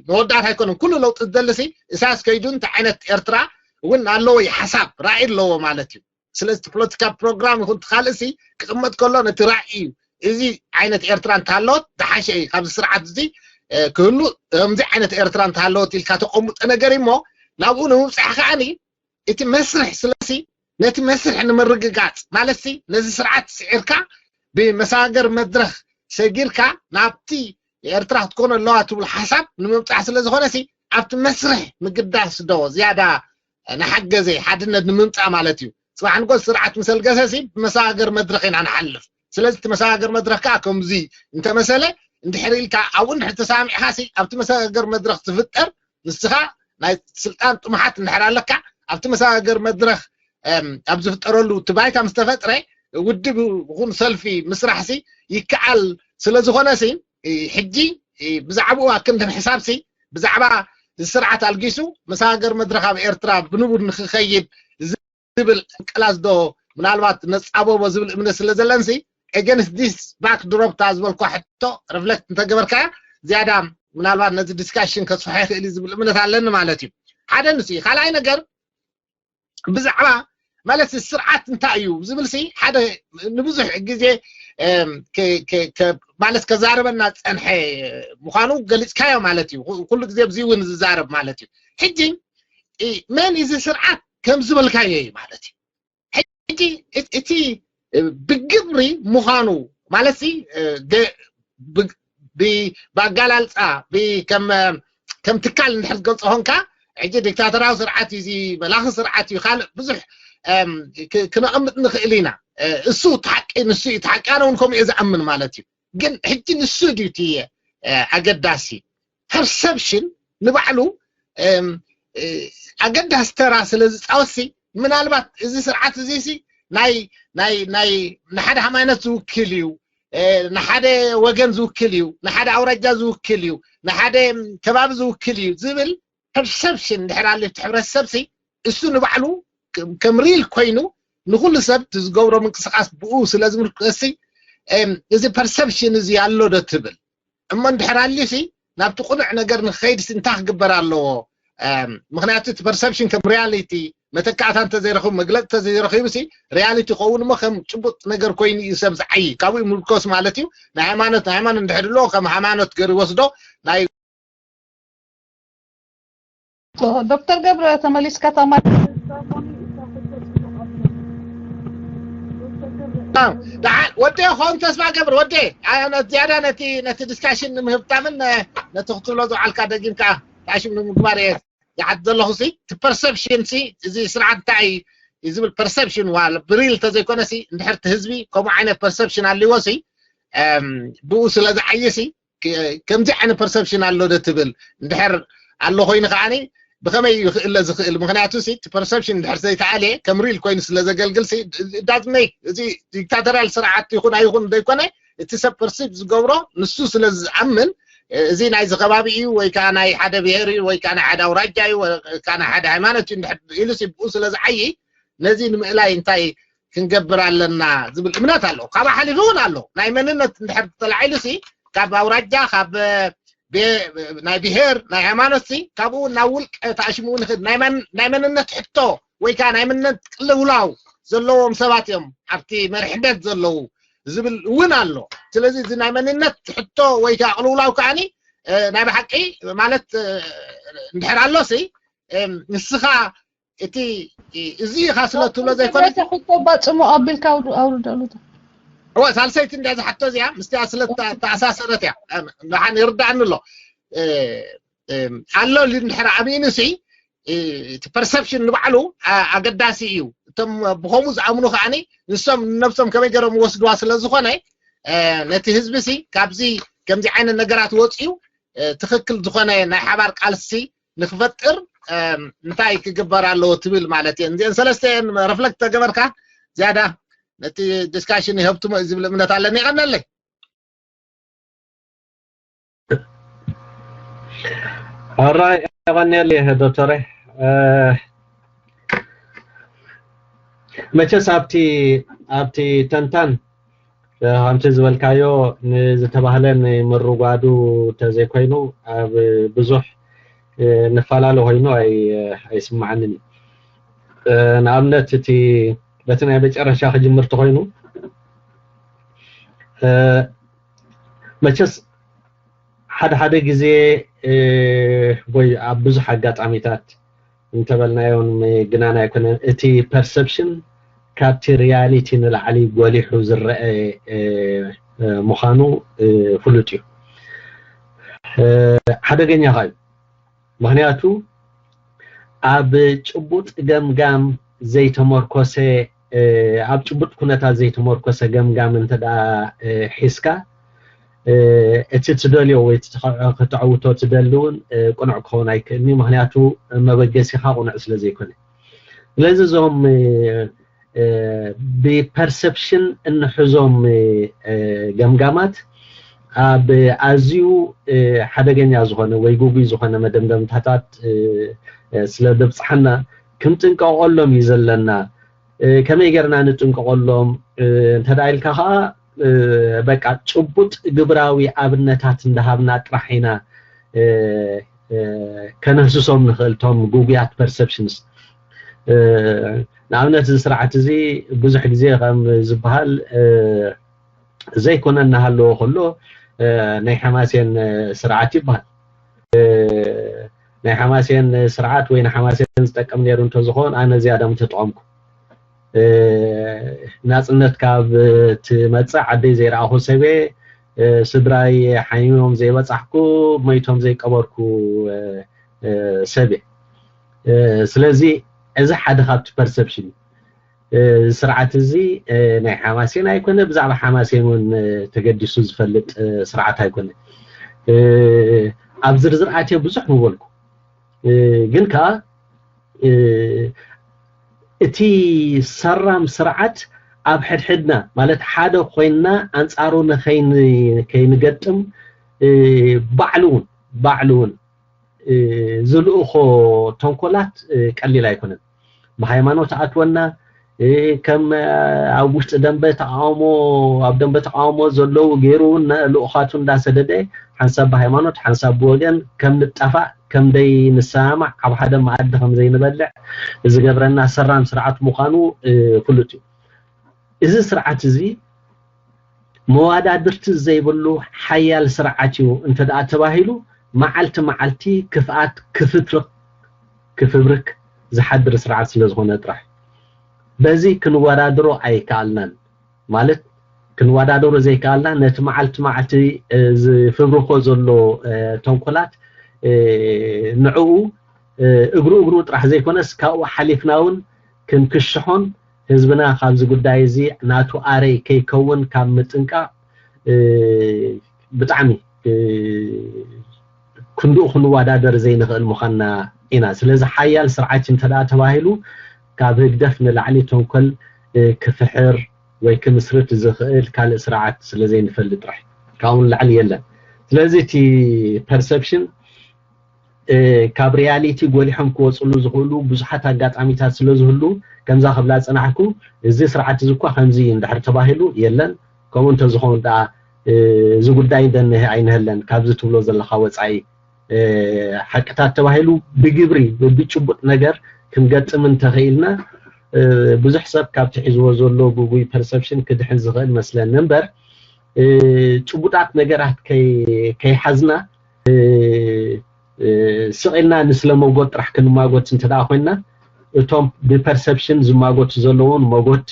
መወዳእታ ኣይኮነን። ኩሉ ለውጢ ዝደሊ ሲ እሳያስ ከይዱ እንታይ ዓይነት ኤርትራ እውን ኣለዎ እዩ ሓሳብ ራእይ ኣለዎ ማለት እዩ። ስለዚ ፖለቲካ ፕሮግራም ይኹን ካልእ ሲ ክቕመጥ ከሎ ነቲ ራእይ እዩ። እዚ ዓይነት ኤርትራ እንተሃለወት ዝሓሸ እዩ ካብዚ ስርዓት እዚ ክህሉ ከምዚ ዓይነት ኤርትራ እንተሃለወት ኢልካ ተቐምጦ ነገር እሞ ናብኡ ንምብፃሕ ከዓኒ እቲ መስርሕ ስለሲ ነቲ መስርሕ ንምርግጋፅ ማለት ሲ ነዚ ስርዓት ስዒርካ ብመሳገር መድረክ ሰጊርካ ናብቲ ኤርትራ ክትኮነ ኣለዋ ትብሉ ሓሳብ ንምምፃእ ስለ ዝኾነ ሲ ኣብቲ መስርሕ ምግዳስ ዶ ዝያዳ ንሓገዘ ሓድነት ንምምፃእ ማለት እዩ። ጽባሕ ንጎ ስርዓት ምስ ኣልገሰ ሲ ብመሰጋገር መድረኽ ኢና ንሓልፍ። ስለዚ እቲ መሰጋገር መድረኽ ከዓ ከምዚ እንተመሰለ እንድሕር ኢልካ ኣብኡ እንድሕር ተሰማሚዕካ ሲ ኣብቲ መሰጋገር መድረኽ ዝፍጠር ንስኻ ናይ ስልጣን ጥሙሓት እንድሕር ኣለካ ኣብቲ መሰጋገር መድረኽ ኣብ ዝፍጠረሉ እቲ ባይታ ምስ ተፈጥረ ውድብ ይኹን ሰልፊ ምስራሕ ሲ ይከኣል። ስለ ዝኾነ ሲ ሕጂ ብዛዕባኡ ኣክንዲ ምሕሳብ ሲ ብዛዕባ እዚ ስርዓት ኣልጊሱ መሰጋገር መድረኽ ኣብ ኤርትራ ብንቡር ንክኸይድ ዝብል ቅላስ ዶ ምናልባት ነጻበቦ ዝብል እምነት ስለ ዘለንሲ against this backdrop ታ ዝበልኳ ሕቶ reflect እንተገበርካያ ዝያዳ ምናልባት ነዚ discussion ከስፍሖ ይኽእል እዩ ዝብል እምነት ኣለኒ ማለት እዩ። ሓደ ንሱ እዩ። ካልኣይ ነገር ብዛዕባ ማለት ስርዓት እንታይ እዩ ዝብል ሲ ሓደ ንብዙሕ ግዜ ማለት ከዛረበና ዝፀንሐ ምዃኑ ገሊፅካዮ ማለት እዩ። ኩሉ ግዜ ብዚ እውን ዝዛረብ ማለት እዩ። ሕጂ መን እዚ ስርዓት ከም ዝበልካዮ እዩ ማለት እዩ። ሕጂ እቲ ብግብሪ ምዃኑ ማለት ሲ ብኣጋላልፃ ከም ትካል እንድሕር ዝገልፆ ኾንካ ሕጂ ዲክታተራዊ ስርዓት እዩ፣ እዚ መላኺ ስርዓት እዩ፣ ካልእ ብዙሕ ክነቐምጥ ንኽእል ኢና። እሱ ተሓቂ ንሱ እዩ ተሓቂ፣ ኣነ እውን ከምኡ እየ ዝኣምን ማለት እዩ። ግን ሕጂ ንሱ ድዩ እቲ ኣገዳሲ? ፐርሰፕሽን ንባዕሉ ኣገዳሲ ተራ ስለ ዝፃወትሲ ምናልባት እዚ ስርዓት እዚ ሲ ናይ ናይ ናይ ንሓደ ሃይማኖት ዝውክል እዩ፣ ንሓደ ወገን ዝውክል እዩ፣ ንሓደ ኣውራጃ ዝውክል እዩ፣ ንሓደ ከባቢ ዝውክል እዩ ዝብል ፐርሰፕሽን እንድሕር ኣሎ እቲ ሕብረተሰብ ሲ እሱ ንባዕሉ ከም ሪል ኮይኑ ንኩሉ ሰብ ዝገብሮ ምንቅስቃስ ብኡ ስለ ዝምርኮስ እዚ ፐርሰፕሽን እዚ ኣሎ ዶ ትብል? እሞ እንድሕር ኣልዩሲ ናብቲ ቅኑዕ ነገር ንክኸይድሲ እንታይ ክግበር ኣለዎ? ምክንያቱ እቲ ፐርሰፕሽን ከም ሪያሊቲ መተካእታ እንተዘይረኽቡ መግለፂ እንተዘይረኺቡሲ ሪያሊቲ ክኸውን እሞ ከም ጭቡጥ ነገር ኮይኑ እዩ ሰብ ዝዓይ ካብኡ ምርኮስ ማለት እዩ። ናይ ሃይማኖት ናይ ሃይማኖት እንድሕር ኣለዎ ከም ሃይማኖት ገር ይወስዶ ናይ ዶክተር ገብረ ተመሊስካ ታማ ወደ ኾን ተስፋ ገብር ወደ ዝያዳ ነቲ ነቲ ዲስካሽን ንምህብታምን ነቲ ክትብሎ ዝውዓልካ ደጊምካ ታሽም ንምግባር እየ ዝሓት ዘለኹ ሲ እቲ ፐርሰፕሽን ሲ እዚ ስርዓት እንታይ እዩ ዝብል ፐርሰፕሽን ዋ ብሪል ተዘይኮነ ሲ እንድሕርቲ ህዝቢ ከምኡ ዓይነት ፐርሰፕሽን ኣልዎ ሲ ብኡ ስለ ዝዓየ ሲ ከምዚ ዓይነት ፐርሰፕሽን ኣሎ ዶ ትብል እንድሕር ኣሎ ኮይኑ ከዓኒ ብኸመይ ይኽእለ ዝኽእል ምክንያቱ ሲ እቲ ፐርሰፕሽን እንድሕር ዘይተኣልየ ከም ሪል ኮይኑ ስለ ዘገልግል ሲ ዳት ሜክ እዚ ዲክታተሪያል ስርዓት ይኹን ኣይኹን ዘይኮነ እቲ ሰብ ፐርሲቭ ዝገብሮ ንሱ ስለ ዝኣምን እዚ ናይዚ ከባቢ እዩ ወይ ከዓ ናይ ሓደ ብሄር እዩ ወይ ከዓ ናይ ሓደ ኣውራጃ እዩ ወይ ከዓ ናይ ሓደ ሃይማኖት እዩ እንድሕር ኢሉ ሲ ብኡ ስለ ዝዓይ ነዚ ንምእላይ እንታይ ክንገብር ኣለና ዝብል እምነት ኣሎ። ካብ ሓሊፉ እውን ኣሎ ናይ መንነት እንድሕር ተላዒሉ ሲ ካብ ኣውራጃ ካብ ናይ ብሄር ናይ ሃይማኖት ሲ ካብኡ ናብ ውልቀ ተኣሽሙ ንኽእል ናይ መንነት ሕቶ ወይ ከዓ ናይ መንነት ቅልውላው ዘለዎም ሰባት እዮም ኣብቲ መሪሕነት ዘለዉ ዝብል እውን ኣሎ። ስለዚ እዚ ናይ መንነት ሕቶ ወይ ከዓ ቅልውላው ከዓኒ ናይ ብሓቂ ማለት እንድሕር ኣሎ ሲ ንስኻ እቲ እዚ ኢኻ ስለ ትብሎ ዘይኮነ ሕቶ ባፅሙ ኣቢልካ ኣውርደሉ እወ ሳልሰይቲ እንዳ ዝሓቶ እዚኣ ምስቲኣ ስለ ተኣሳሰረት እያ። ንሓን ይርዳእኒ ኣሎ ኣሎ እንድሕር ኣሚኑ ሲ እቲ ፐርሰፕሽን ንባዕሉ ኣገዳሲ እዩ። እቶም ብኸምኡ ዝኣምኑ ከዓኒ ንሶም ንነብሶም ከመይ ገሮም ይወስድዋ ስለ ዝኾነ ነቲ ህዝቢ ሲ ካብዚ ከምዚ ዓይነት ነገራት ወፅዩ ትኽክል ዝኾነ ናይ ሓባር ቃልሲ ንክፈጥር እንታይ ክግበር ኣለዎ ትብል ማለት እየ። እዚአን ሰለስተ እየን ረፍለክት ተገበርካ ዝያዳ ነቲ ዲስካሽን ይሀብትሞ እዩ ዝብል እምነት ኣለኒ። ይቐነለይ። ኣራይ ቀኒየለይ ዶክተረ። መቸስ ኣብቲ ኣብቲ ተንታን ከምቲ ዝበልካዮ ንዝተባህለ ንምርጓዱ ተዘይኮይኑ ኣብ ብዙሕ ንፈላለ ኮይኑ ኣይስማዓንን እዩ። ንኣብነት እቲ በቲ ናይ መጨረሻ ክጅምር ተኮይኑ መቸስ ሓደ ሓደ ግዜ ወይ ኣብ ብዙሕ ኣጋጣሚታት እንተበልናዮ ምግናን ኣይኮነን። እቲ ፐርሰፕሽን ካብቲ ሪያሊቲ ንላዕሊ ጎሊሑ ዝረአ ምዃኑ ፍሉጥ እዩ። ሓደገኛ ኸ እዩ። ምኽንያቱ ኣብ ጭቡጥ ገምጋም ዘይተመርኮሰ ኣብ ጭቡጥ ኩነታት ዘይተመርኮሰ ገምጋም እንተ ደኣ ሒዝካ እቲ ትደልዮ ወይ እቲ ከተዕውቶ ትደሊ እውን ቅኑዕ ክኸውን ኣይክእልኒ። ምክንያቱ መበገሲኻ ቅኑዕ ስለ ዘይኮነ። ስለዚ እዞም ብፐርሰፕሽን እንሕዞም ገምጋማት ኣብ ኣዝዩ ሓደገኛ ዝኾነ ወይ ጉጉይ ዝኾነ መደምደምታታት ስለ ደብፅሓና ክንጥንቀቐሎም እዩ ዘለና። ከመይ ገርና ንጥንቀቐሎም እንተ ኢልካ ከዓ በቃ ጭቡጥ ግብራዊ ኣብነታት እንዳሃብና ጥራሕ ኢና ከነህስሶም ንኽእል ቶም ጉጉያት ፐርሰፕሽንስ። ንኣብነት እዚ ስርዓት እዚ ብዙሕ ግዜ ከም ዝበሃል ዘይኮነ እናሃለዎ ከሎ ናይ ሓማሴን ስርዓት ይበሃል። ናይ ሓማሴን ስርዓት ወይ ንሓማሴን ዝጠቀም ነይሩ እንተዝኾን ኣነ ዝያዳ ምተጠቐምኩ። ናፅነት ካብ ትመፅእ ዓደይ ዘይረኣኹ ሰብየ፣ ስድራይ ሓሚሞም ዘይበፃሕኩ፣ መይቶም ዘይቀበርኩ ሰብየ። ስለዚ እዚ ሓደ ካብቲ ፐርሰፕሽን እዩ። እዚ ስርዓት እዚ ናይ ሓማሴን ኣይኮነ፣ ብዛዕባ ሓማሴን እውን ተገዲሱ ዝፈልጥ ስርዓት ኣይኮነ። ኣብ ዝርዝር ኣትየ ብዙሕ ምበልኩ፣ ግን ከዓ እቲ ሰራም ስርዓት ኣብ ሕድሕድና ማለት ሓደ ኮይንና ኣንፃሩ ንከይንገጥም ባዕሉ እውን ባዕሉ እውን ዝልእኾ ተንኮላት ቀሊል ኣይኮነን። ብሃይማኖት ኣትወና ከም ኣብ ውሽጢ ደንበ ተቃውሞ ኣብ ደንበ ተቃውሞ ዘለዉ ገይሩ ልኡኻቱ እንዳሰደደ ሓንሳብ ብሃይማኖት ሓንሳብ ብወገን ከም ንጠፋእ ከም ደይ ንሰማማዕ ኣብ ሓደ መኣዲ ከም ዘይንበልዕ ዝገብረና ሰራም ስርዓት ምዃኑ ፍሉጥ እዩ። እዚ ስርዓት እዚ መዋዳድርቲ ዘይብሉ ሓያል ስርዓት እዩ እንተ ደኣ ተባሂሉ መዓልቲ መዓልቲ ክፍኣት ክፍትርክ ክፍብርክ ዝሓድር ስርዓት ስለ ዝኾነ ጥራሕ በዚ ክንወዳድሮ ኣይከኣልናን። ማለት ክንወዳደሮ ዘይከኣልና ነቲ መዓልቲ መዓልቲ ዝፍብርኮ ዘሎ ተንኮላት ንዕኡ እግሩ እግሩ ጥራሕ ዘይኮነስ ካብኡ ሓሊፍና እውን ክንክሽሖን ህዝብና ካብዚ ጉዳይ እዚ ናቱ ኣረይ ከይከውን ካብ ምጥንቃቕ ብጣዕሚ ክንድኡ ክንወዳደር ዘይንኽእል ምዃንና ኢና። ስለዚ ሓያል ስርዓት እንተ ደኣ ተባሂሉ ካብ ህግደፍ ንላዕሊ ተንኮል ክፍሕር ወይ ክምስርት ዝኽእል ካልእ ስርዓት ስለ ዘይንፈልጥ ጥራሕ ካብኡ ንላዕሊ የለን። ስለዚ እቲ ፐርሰፕሽን ካብ ሪያሊቲ ጎሊሖም ክወፅሉ ዝኽእሉ ብዙሓት ኣጋጣሚታት ስለ ዝህሉ ከምዛ ክብላ ዝፀናሕኩ እዚ ስርዓት እዚ እኳ ከምዚ እዩ እንድሕር ተባሂሉ የለን። ከምኡ እንተዝኸውን ደኣ እዚ ጉዳይ ደንህ ኣይንህለን ካብዚ ትብሎ ዘለኻ ወፃኢ ሓቅታት ተባሂሉ ብግብሪ ብጭቡጥ ነገር ክንገጥም እንተኽኢልና ብዙሕ ሰብ ካብቲ ሒዝዎ ዘሎ ጉጉይ ፐርሰፕሽን ክድሕን ዝኽእል መስለኒ እምበር ጭቡጣት ነገራት ከይሓዝና ስቕ ኢልና ንስለ መጎት ጥራሕ ክንማጎት እንተ ደኣ ኮይንና እቶም ብፐርሰፕሽን ዝማጎቱ ዘለውን መጎቲ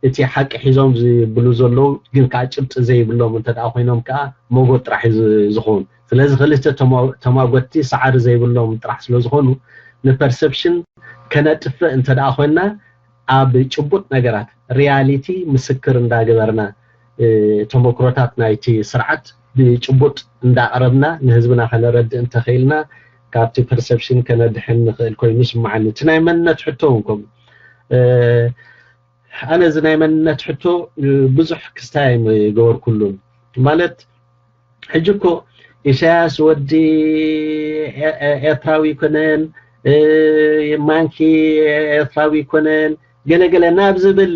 እቲ ሓቂ ሒዞም ዝብሉ ዘለዉ ግን ከዓ ጭብጢ ዘይብሎም እንተ ደኣ ኮይኖም ከዓ መጎት ጥራሕ እዩ ዝኸውን። ስለዚ ክልተ ተማጎትቲ ሰዓሪ ዘይብሎም ጥራሕ ስለ ዝኾኑ ንፐርሰፕሽን ከነጥፍእ እንተ ደኣ ኮይንና ኣብ ጭቡጥ ነገራት ሪያሊቲ ምስክር እንዳገበርና ተመክሮታት ናይቲ ስርዓት ብጭቡጥ እንዳቕረብና ንህዝብና ከነረድእ እንተኽኢልና ካብቲ ፐርሰፕሽን ከነድሕን ንኽእል ኮይኑ ይስምዓኒ። እቲ ናይ መንነት ሕቶ እውን ከምኡ። ኣነ እዚ ናይ መንነት ሕቶ ብዙሕ ክስታይ ኣይገበርኩሉን። ማለት ሕጂ እኮ ኢሳያስ ወዲ ኤርትራዊ ኣይኮነን፣ ማንኪ ኤርትራዊ ኣይኮነን፣ ገለገለ ናብ ዝብል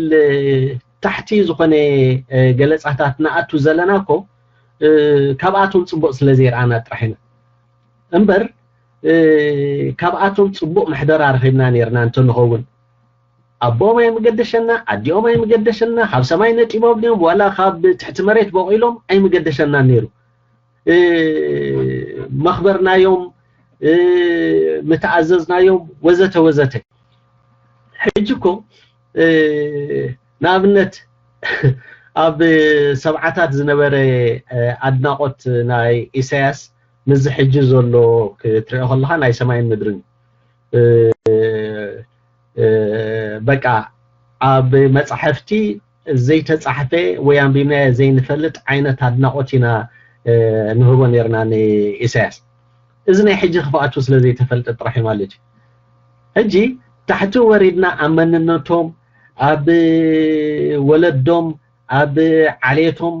ታሕቲ ዝኾነ ገለጻታት ንኣቱ ዘለና እኮ ካብኣቶም ጽቡቕ ስለ ዘይረኣና ጥራሕ ኢና እምበር ካብኣቶም ጽቡቕ ምሕደራ ረኺብና ነርና እንተንኸውን ኣቦኦም ኣይምገደሸና ኣዲኦም ኣይምገደሸና ካብ ሰማይ ነጢቦም ድዮም ዋላ ካብ ትሕቲ መሬት በቂሎም ኣይምገደሸና ነይሩ። መኽበርናዮም፣ ምተኣዘዝናዮም ወዘተ ወዘተ። ሕጂ እኮ ንኣብነት ኣብ ሰብዓታት ዝነበረ ኣድናቖት ናይ ኢሳያስ ምስዚ ሕጂ ዘሎ ክትሪኦ ከለኻ ናይ ሰማይን ምድርን በቃ ኣብ መጻሕፍቲ ዘይተጻሕፈ ወይ ኣንቢብናዮ ዘይንፈልጥ ዓይነት ኣድናቖት ኢና ንህቦ ነርና ንኢሳያስ። እዚ ናይ ሕጂ ክፍኣቱ ስለ ዘይተፈልጠ ጥራሕ እዩ ማለት እዩ። ሕጂ ታሕቲ ወሪድና ኣብ መንነቶም፣ ኣብ ወለዶም፣ ኣብ ዓሌቶም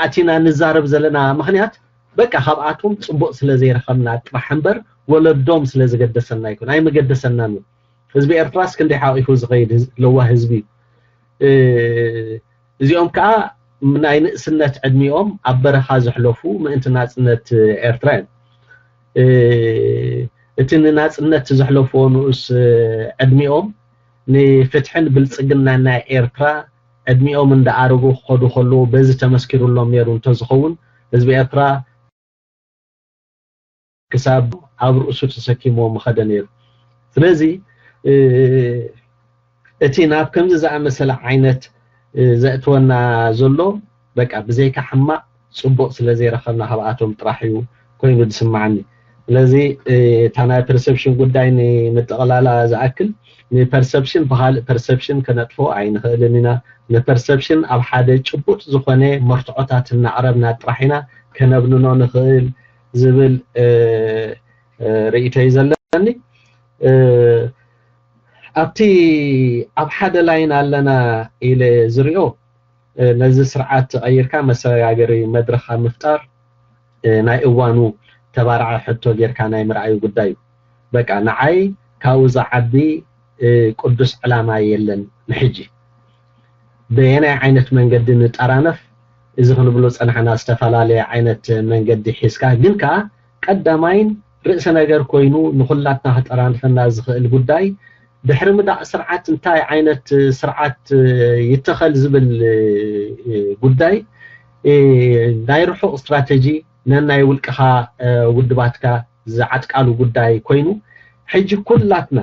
ኣቲና ንዛረብ ዘለና ምኽንያት በቃ ካብኣቶም ጽቡቕ ስለ ዘይረኸብና ጥራሕ እምበር ወለዶም ስለ ዝገደሰና ይኮን ኣይመገደሰናን እዩ። ህዝቢ ኤርትራስ ክንደይ ሓቂፉ ዝኸይድ ለዋህ ህዝቢ እዩ። እዚኦም ከዓ ናይ ንእስነት ዕድሚኦም ኣብ በረኻ ዘሕለፉ ምእንቲ ናጽነት ኤርትራ እዮም። እቲ ንናጽነት ዘሕለፍዎ ንኡስ ዕድሚኦም ንፍትሕን ብልጽግናን ናይ ኤርትራ ዕድሚኦም እንዳኣረጉ ክኸዱ ከለዉ በዚ ተመስኪሩሎም ነይሩ እንተዝኸውን ህዝቢ ኤርትራ ክሳብ ኣብ ርእሱ ተሰኪምዎ ምኸደ ነይሩ። ስለዚ እቲ ናብ ከምዚ ዝኣመሰለ ዓይነት ዘእትወና ዘሎ በቃ ብዘይካ ሕማቕ ጽቡቕ ስለ ዘይረኸብና ካብኣቶም ጥራሕ እዩ ኮይኑ ዝስምዓኒ። ስለዚ እታ ናይ ፐርሰፕሽን ጉዳይ ንምጥቕላላ ዝኣክል ንፐርሰፕሽን ብኻልእ ፐርሰፕሽን ከነጥፍኦ ኣይንኽእልን ኢና። ንፐርሰፕሽን ኣብ ሓደ ጭቡጥ ዝኾነ መርትዖታት እናቕረብና ጥራሕ ኢና ከነብንኖ ንኽእል ዝብል ርእይቶ እዩ ዘለኒ። ኣብቲ ኣብ ሓደ ላይን ኣለና ኢለ ዝሪኦ ነዚ ስርዓት ቀይርካ መሰጋገሪ መድረኽ ኣብ ምፍጣር ናይ እዋኑ ተባራዒ ሕቶ ጌርካ ናይ ምርኣዩ ጉዳይ እዩ። በቃ ንዓይ ካብኡ ዝዓቢ ቅዱስ ዕላማ የለን። ንሕጂ በየናይ ዓይነት መንገዲ ንጠራነፍ እዚ ክንብሎ ጸናሕና ዝተፈላለየ ዓይነት መንገዲ ሒዝካ ግን ከኣ ቀዳማይን ርእሰ ነገር ኮይኑ ንኹላትና ክጠራንፈና ዝኽእል ጉዳይ ድሕሪ ምዳእ ስርዓት እንታይ ዓይነት ስርዓት ይተኸል ዝብል ጉዳይ ናይ ርሑቕ ስትራተጂ ነናይ ውልቅኻ ውድባትካ ዝዓጥቃሉ ጉዳይ ኮይኑ ሕጂ ኩላትና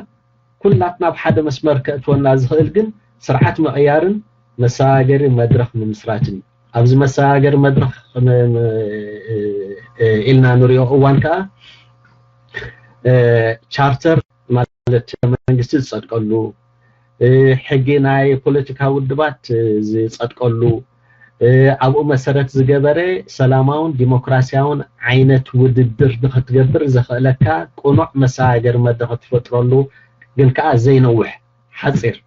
ኩላትና ኣብ ሓደ መስመር ከእትወና ዝኽእል ግን ስርዓት ምቕያርን መሰጋገሪ መድረኽ ምምስራትን እዩ። ኣብዚ መሰጋገሪ መድረኽ ኢልና ንሪኦ እዋን ከዓ ቻርተር ማለት መንግስቲ ዝፀድቀሉ ሕጊ ናይ ፖለቲካ ውድባት ዝፀድቀሉ ኣብኡ መሰረት ዝገበረ ሰላማውን ዲሞክራሲያውን ዓይነት ውድድር ንክትገብር ዘኽእለካ ቅኑዕ መሰጋገሪ መድረኽ ትፈጥረሉ ግን ከዓ ዘይነውሕ ሓፂር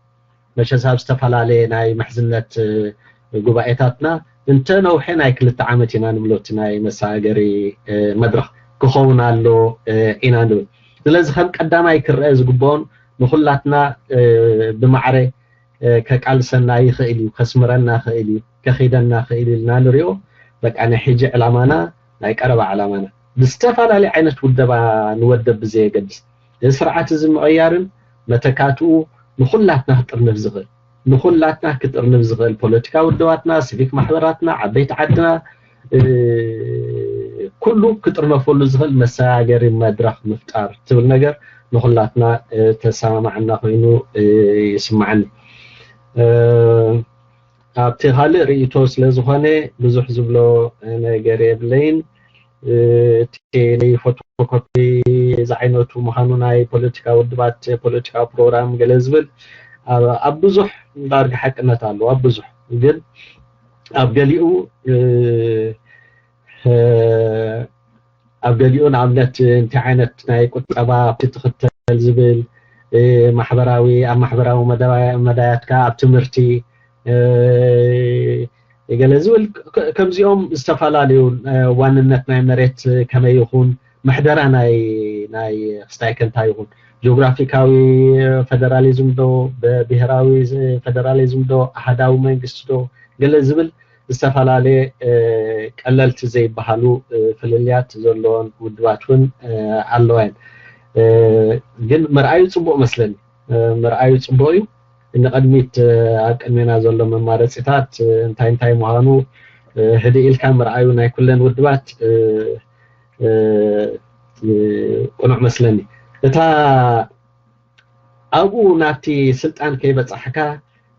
መሸስ ኣብ ዝተፈላለየ ናይ ምሕዝነት ጉባኤታትና እንተ ነውሐ ናይ ክልተ ዓመት ኢና ንብሎ እቲ ናይ መሰጋገሪ መድረኽ ክኸውን ኣሎ ኢና ንብል። ስለዚ ከም ቀዳማይ ክረአ ዝግብኦን ንኹላትና ብማዕረ ከቃልሰና ይኽእል እዩ፣ ከስምረና ይኽእል እዩ፣ ከኺደና ይኽእል እዩ ኢልና ንሪኦ። በቃ ናይ ሕጂ ዕላማና ናይ ቀረባ ዕላማና ብዝተፈላለየ ዓይነት ውደባ ንወደብ ብዘየገድስ እዚ ስርዓት እዚ ምቕያርን መተካትኡ ንኹላትና ክጥርንፍ ዝኽእል ንኹላትና ክጥርንፍ ዝኽእል ፖለቲካ ውድባትና፣ ሲቪክ ማሕበራትና፣ ዓበይቲ ዓድና ኩሉ ክጥርነፈሉ ዝኽእል መሰጋገሪ መድረኽ ምፍጣር ትብል ነገር ንኹላትና ተሰማማዕና ኮይኑ ይስማዓኒ። ኣብቲ ካልእ ርእይቶ ስለ ዝኾነ ብዙሕ ዝብሎ ነገር የብለይን። እቲ ናይ ፎቶኮፒ ዝዓይነቱ ምዃኑ ናይ ፖለቲካ ውድባት ፖለቲካ ፕሮግራም ገለ ዝብል ኣብ ብዙሕ ዳርጋ ሓቅነት ኣለዎ። ኣብ ብዙሕ ግን ኣብ ገሊኡ ኣብ ገሊኡ ንኣብነት እንታይ ዓይነት ናይ ቁጠባ ትኽተል ዝብል ማሕበራዊ ኣብ ማሕበራዊ መዳያትካ ኣብ ትምህርቲ ገለ ዝብል ከምዚኦም ዝተፈላለዩ ዋንነት ናይ መሬት ከመይ ይኹን ምሕደራ ናይ ናይ ክስታይ ከንታ ይኹን ጂኦግራፊካዊ ፈደራሊዝም ዶ ብሄራዊ ፈደራሊዝም ዶ ኣሃዳዊ መንግስቲ ዶ ገለ ዝብል ዝተፈላለየ ቀለልቲ ዘይበሃሉ ፍልልያት ዘለዎን ውድባት እውን ኣለዋ እየን። ግን ምርኣዩ ፅቡቅ መስለኒ። ምርኣዩ ፅቡቅ እዩ። ንቐድሚት ኣብ ቅድሜና ዘሎ መማረፂታት እንታይ እንታይ ምዃኑ ህድእ ኢልካ ምርኣዩ ናይ ኩለን ውድባት ቅኑዕ መስለኒ። እታ ኣብኡ ናብቲ ስልጣን ከይበፃሕካ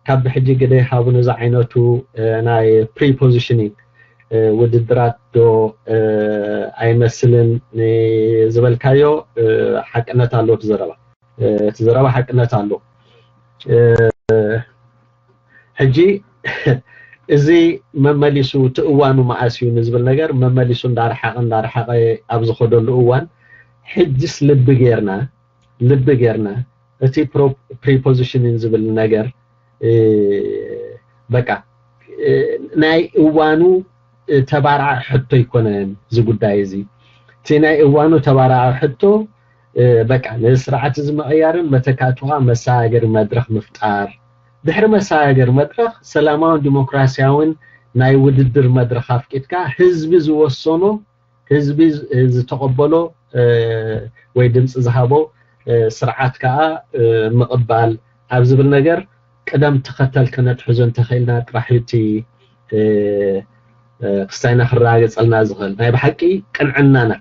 ካብ ብሕጂ ግደ ሃቡኒ ዝዓይነቱ ናይ ፕሪፖዚሽኒንግ ውድድራት ዶ ኣይመስልን ዝበልካዮ ሓቅነት ኣሎ እቲ ዘረባ። እቲ ዘረባ ሓቅነት ኣሎ። ሕጂ እዚ መመሊሱ እቲ እዋኑ መዓስ እዩ ንዝብል ነገር መመሊሱ እንዳረሓቐ እንዳረሓቐ ኣብ ዝኸደሉ እዋን፣ ሕጅስ ልቢ ጌርና ልቢ ጌርና እቲ prepositioning ዝብል ነገር በቃ ናይ እዋኑ ተባራዕ ሕቶ ኣይኮነን እዚ ጉዳይ እዚ። እቲ ናይ እዋኑ ተባራዕ ሕቶ በቃ ነዚ ስርዓት እዚ ምቕያርን መተካእትኻ መሰጋገሪ መድረኽ ምፍጣር፣ ድሕሪ መሰጋገሪ መድረኽ ሰላማውን ዲሞክራሲያውን ናይ ውድድር መድረኽ ኣፍቂድካ ህዝቢ ዝወሰኖ ህዝቢ ዝተቐበሎ ወይ ድምፂ ዝሃቦ ስርዓት ከዓ ምቕባል ኣብ ዝብል ነገር ቅደም ተኸተል ክነትሕዞ እንተኽእልና ጥራሕ እዩ እቲ ክስታይና ክረጋገፀልና ዝኽእል ናይ ብሓቂ ቅንዕናና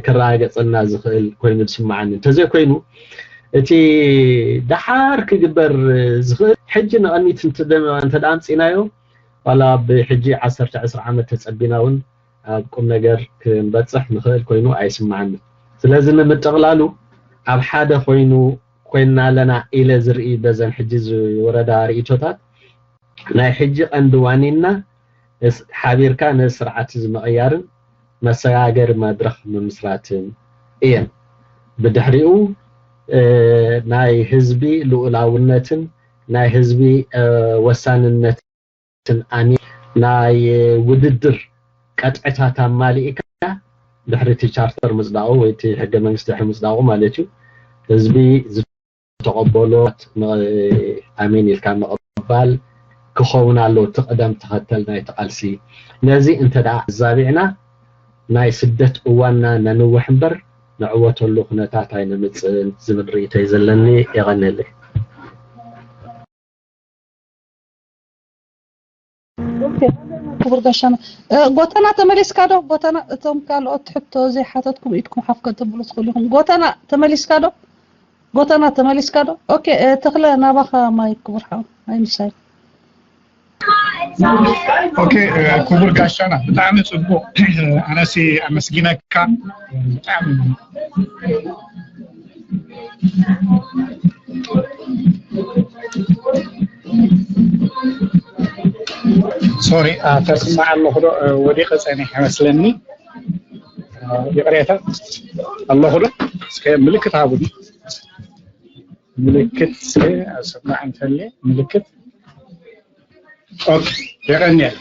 ክረጋገፀልና ዝኽእል ኮይኑ ዝስምዓኒ። እንተዘይኮይኑ እቲ ደሓር ክግበር ዝኽእል ሕጂ ንቐኒት እንተ ኣምፂናዮ ዋላ ብሕጂ ዓሰርተ ዕስራ ዓመት ተፀቢና እውን ኣብ ቁም ነገር ክንበፅሕ ንኽእል ኮይኑ ኣይስምዓኒ። ስለዚ ንምጥቕላሉ ኣብ ሓደ ኮይኑ ኮይንና ኣለና ኢለ ዝርኢ በዘን ሕጂ ዝወረዳ ርእይቶታት ናይ ሕጂ ቀንዲ ዋኒና ሓቢርካ ነዚ ስርዓት እዚ ምቕያርን መሰጋገሪ መድረኽ ምምስራትን እየን። ብድሕሪኡ ናይ ህዝቢ ልኡላውነትን ናይ ህዝቢ ወሳንነትን ኣሚ ናይ ውድድር ቀጥዕታት ኣማሊእካ ድሕሪ እቲ ቻርተር ምፅዳቑ ወይ እቲ ሕገ መንግስቲ ድሕሪ ምፅዳቑ ማለት እዩ ህዝቢ ዝተቐበሎ ኣሜን ኢልካ ምቕባል ክኸውን ኣለዎ እቲ ቅደም ተኸተል ናይቲ ቃልሲ። ነዚ እንተ ደኣ ኣዛቢዕና ናይ ስደት እዋንና ነንውሕ እምበር ንዕወተሉ ኩነታት ኣይነምፅእን ዝብል ርእይቶ እዩ ዘለኒ። የቐንየለይ። ክቡር ጋሻና ጎተና ተመሊስካ ዶ? ጎተና እቶም ካልኦት ሕቶ ዘይሓተትኩም ኢድኩም ሓፍ ከተብሉ ትኽእሉ ኢኹም። ጎተና ተመሊስካ ዶ? ጎተና ተመሊስካ ዶ? ኦኬ ተኽለ ናባኻ ማይክ ክቡር ሓው ኣይምሳይ ኦኬ ክቡር ጋሻና ብጣዕሚ ጽቡቅ ኣነሲ ኣመስጊነካ ብጣዕሚ ሶሪ ተስማዕ ኣለኹ ዶ ወዲቀ ፀኒሐ መስለኒ ይቕሬታ ኣለኹ ዶ እስከ ምልክት ሃቡኒ ምልክት ኣሰማዕ እንተለ ምልክት ኦኬ የቐንየል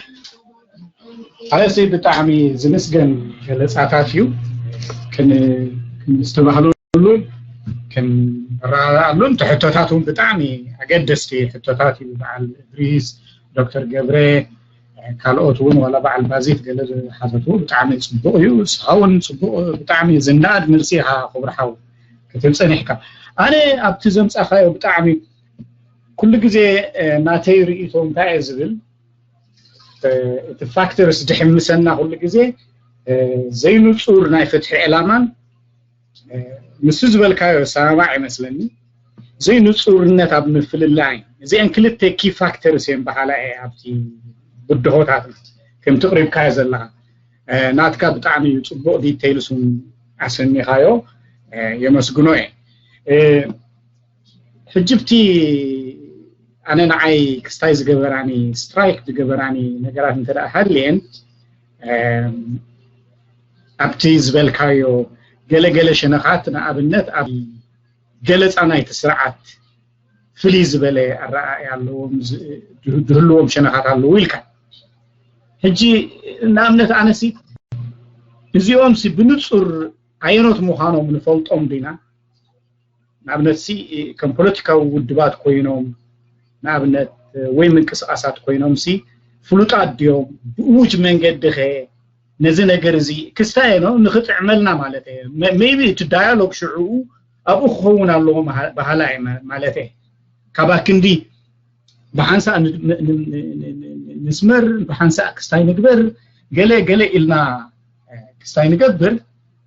ኣነሲ ብጣዕሚ ዝምስገን ገለፃታት እዩ ክንስተባህለሉን ክንረኣኣሉን እቲ ሕቶታት እውን ብጣዕሚ ኣገደስቲ ሕቶታት እዩ በዓል እድሪስ ዶክተር ገብረ ካልኦት እውን ዋላ በዓል ባዚት ገለ ዝሓተቱ ብጣዕሚ ፅቡቅ እዩ ስኻ እውን ፅቡቅ ብጣዕሚ ዝናኣድ መልሲ ኢኻ ክቡር ሓው ክትብል ፀኒሕካ ኣነ ኣብቲ ዘምፃኻዮ ብጣዕሚ ኩሉ ግዜ ናተይ ርእይቶ እንታይ እየ ዝብል እቲ ፋክተርስ ድሕምሰና ኩሉ ግዜ ዘይንፁር ናይ ፍትሒ ዕላማን ምስ ዝበልካዮ ሰማማዕ ይመስለኒ ዘይንፁርነት ኣብ ምፍልላይ እዚአን ክልተ ኪ ፋክተርስ እየን በሃላ እየ ኣብቲ ብድሆታት ከምቲ ቅሪብካዮ ዘለካ ናትካ ብጣዕሚ እዩ ፅቡቅ ዲቴይልስ እውን ኣሰሚኻዮ የመስግኖ እየ ሕጂ ብቲ ኣነ ንዓይ ክስታይ ዝገበራኒ ስትራይክ ዝገበራኒ ነገራት እንተ ሃልየን ኣብቲ ዝበልካዮ ገለገለ ሸነኻት ንኣብነት ኣብ ገለፃ ናይቲ ስርዓት ፍልይ ዝበለ ኣረኣእያ ኣለዎም ዝህልዎም ሸነኻት ኣለዉ ኢልካ ሕጂ ንኣብነት ኣነሲ እዚኦም ብንፁር ኣየኖት ምዃኖም ንፈልጦም ዲና ንኣብነት ሲ ከም ፖለቲካዊ ውድባት ኮይኖም ንኣብነት ወይ ምንቅስቃሳት ኮይኖም ሲ ፍሉጣት ድዮም ብእውጅ መንገዲ ኸ ነዚ ነገር እዚ ክስታይ ነው ንክጥዕመልና ማለት እየ maybe እቲ ዳያሎግ ሽዑኡ ኣብኡ ክኸውን ኣለዎ በሃላ እየ ማለት እየ ካባ ክንዲ ብሓንሳእ ንስመር ብሓንሳእ ክስታይ ንግበር ገለ ገለ ኢልና ክስታይ ንገብር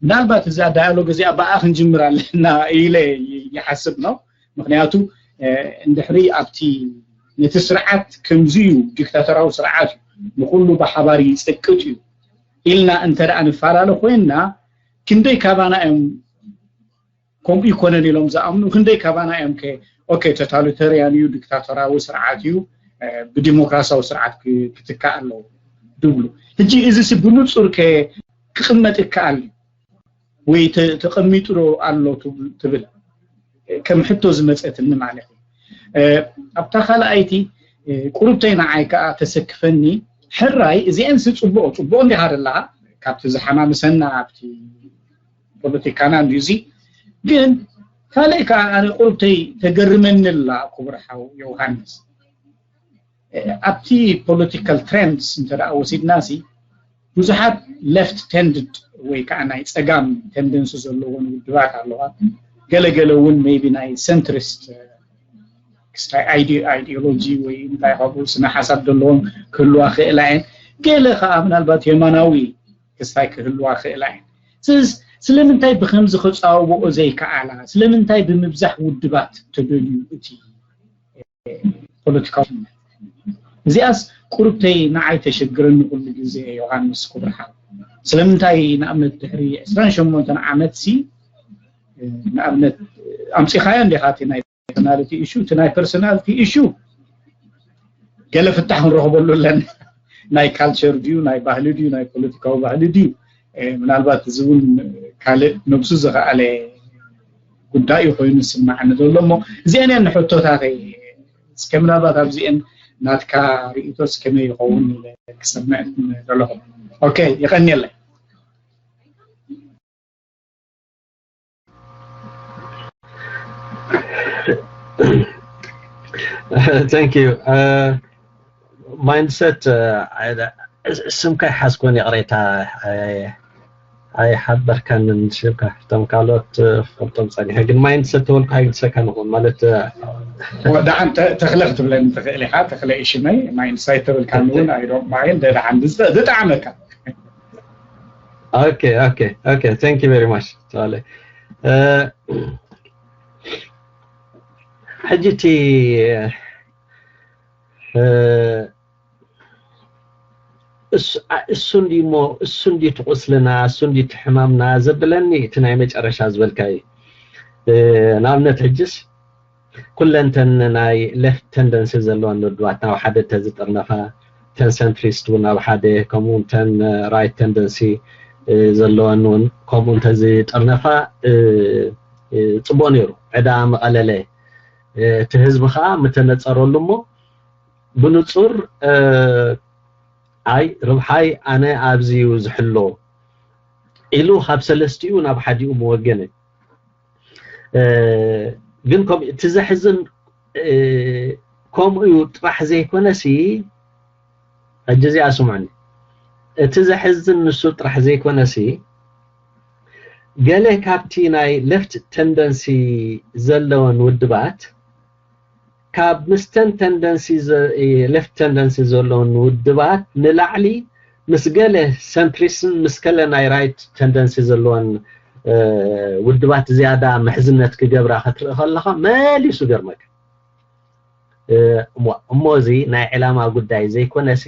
ምናልባት እዛ ዳያሎግ እዚኣ ብኣ ክንጅምር ኣለና ኢለ ይሓስብ ነው ምክንያቱ እንድሕሪ ኣብቲ ነቲ ስርዓት ከምዚ እዩ ዲክታተራዊ ስርዓት እዩ ንኩሉ ብሓባር ይፀቅጥ እዩ ኢልና እንተ ደኣ ንፈላለ ኮይንና ክንደይ ካባና እዮም ከምኡ ይኮነን ኢሎም ዝኣምኑ ክንደይ ካባና እዮም ከ ኦኬ፣ ቶታሊተርያን እዩ፣ ዲክታቶራዊ ስርዓት እዩ፣ ብዲሞክራሲያዊ ስርዓት ክትካእ ኣለዎ ድብሉ። ሕጂ እዚ ብንፁር ክቕመጥ ይከኣል እዩ ወይ ተቐሚጡ ዶ ኣሎ ትብል ከም ሕቶ ዝመፀትኒ ማለት እዩ። ኣብታ ካልኣይቲ ቁሩብተይ ንዓይ ከዓ ተሰክፈኒ፣ ሕራይ እዚአንስ ፅቡቅ ፅቡቅ እንዲኻ ዘለኻ ካብቲ ዝሓማምሰና ኣብቲ ፖለቲካና እንዲዚ ግን ካልእ ከዓ ኣነ ቁሩብተይ ተገርመኒ ኣላ ክቡር ሓው ዮሃንስ። ኣብቲ ፖለቲካል ትሬንድስ እንተ ደኣ ወሲድና ሲ ብዙሓት ሌፍት ቴንድድ ወይ ከዓ ናይ ፀጋም ቴንደንሲ ዘለዎን ውድባት ኣለዋ። ገለገለ እውን ሜቢ ናይ ሰንትሪስት ክስታይ ኣይዲዮሎጂ ወይ እንታይ ካብኡ ስነ ሓሳብ ዘለዎም ክህልዋ ክእላ እየን። ገለ ከዓ ምናልባት የማናዊ ክስታይ ክህልዋ ክእላ እየን። ስለምንታይ ብከምዚ ክፃወብኦ ዘይከኣላ? ስለምንታይ ብምብዛሕ ውድባት ተደልዩ እቲ ፖለቲካዊ እዚኣስ ቁርብተይ ንዓይ ተሸግረኒ ኩሉ ግዜ። ዮሃንስ ክቡር ሓው፣ ስለምንታይ ንኣብነት ድሕሪ ዕስራን ሸሞንተን ዓመት ሲ ንኣብነት ኣምፂኻዮ እንዲኻ እቲ ናይ ፐርሶናሊቲ ኢሹ? እቲ ናይ ፐርሶናሊቲ ኢሹ ገለ ፍታሕ ክንረኽበሉ ኣለና። ናይ ካልቸር ድዩ፣ ናይ ባህሊ ድዩ፣ ናይ ፖለቲካዊ ባህሊ ድዩ? ምናልባት እዚ እውን ካልእ ነብሱ ዝኸኣለ ጉዳይ ኮይኑ ዝስማዓኒ ዘሎ እሞ እዚአን እየን ሕቶታተይ። እስከ ምናልባት ኣብዚአን ናትካ ርእይቶስ ከመይ ይኸውን ክሰምዕ ዘለኹ። ኦኬ፣ ይቐንየለይ። Thank you. ማይንድሰት ስምካ ይሓዝኮን ይቕሬታ ኣይሓበርካንን ሽምካ። እቶም ካልኦት ፈልጦም ጸኒሐ ግን ማይንድሰት ተበልኩ ኣይግድሰካ ንኹን ማለት ደሓን ተኽለ ክትብለኒ ትኽእል ኢኻ። ተኽለ እዩ ሽመይ። ማይንድሳይት ተበልካኒ እውን ኣይዶም ማይን ደሓን ዝጠዓመካ። Okay, okay, okay. Thank you very much. ሕጂ እቲ እሱ እንዲ እሞ እሱ እንዲ ትቁስልና እሱ እንዲ ትሕማምና ዘብለኒ እቲ ናይ መጨረሻ ዝበልካ እዩ። ንኣብነት ሕጅስ ኩለንተን ናይ ሌፍት ተንደንሲ ዘለወን ውድባት ናብ ሓደ ተዝጥርነፋ፣ ተን ሰንትሪስት እውን ኣብ ሓደ ከምኡ ተን ራይት ተንደንሲ ዘለወን እውን ከምኡ እንተዝጥርነፋ ፅቡቅ ነይሩ። ዕዳ መቐለለ እቲ ህዝቢ ከዓ ምተነፀረሉ እሞ ብንፁር ኣይ ርብሓይ ኣነ ኣብዚ እዩ ዝሕሎ ኢሉ ካብ ሰለስቲኡ ናብ ሓዲኡ መወገነ። ግን እቲ ዘሕዝን ከምኡ እዩ ጥራሕ ዘይኮነሲ ሕጂ እዚኣ ስምዑኒ። እቲ ዘሕዝን ንሱ ጥራሕ ዘይኮነሲ ገለ ካብቲ ናይ ሌፍት ተንደንሲ ዘለወን ውድባት ካብ ምስተን ተንደንሲ ሌፍት ተንደንሲ ዘለውን ውድባት ንላዕሊ ምስ ገለ ሰንትሪስን ምስ ገለ ናይ ራይት ተንደንሲ ዘለወን ውድባት ዝያዳ ምሕዝነት ክገብራ ክትርኢ ከለኻ መሊሱ ገርመካ። እሞ እዚ ናይ ዕላማ ጉዳይ ዘይኮነሲ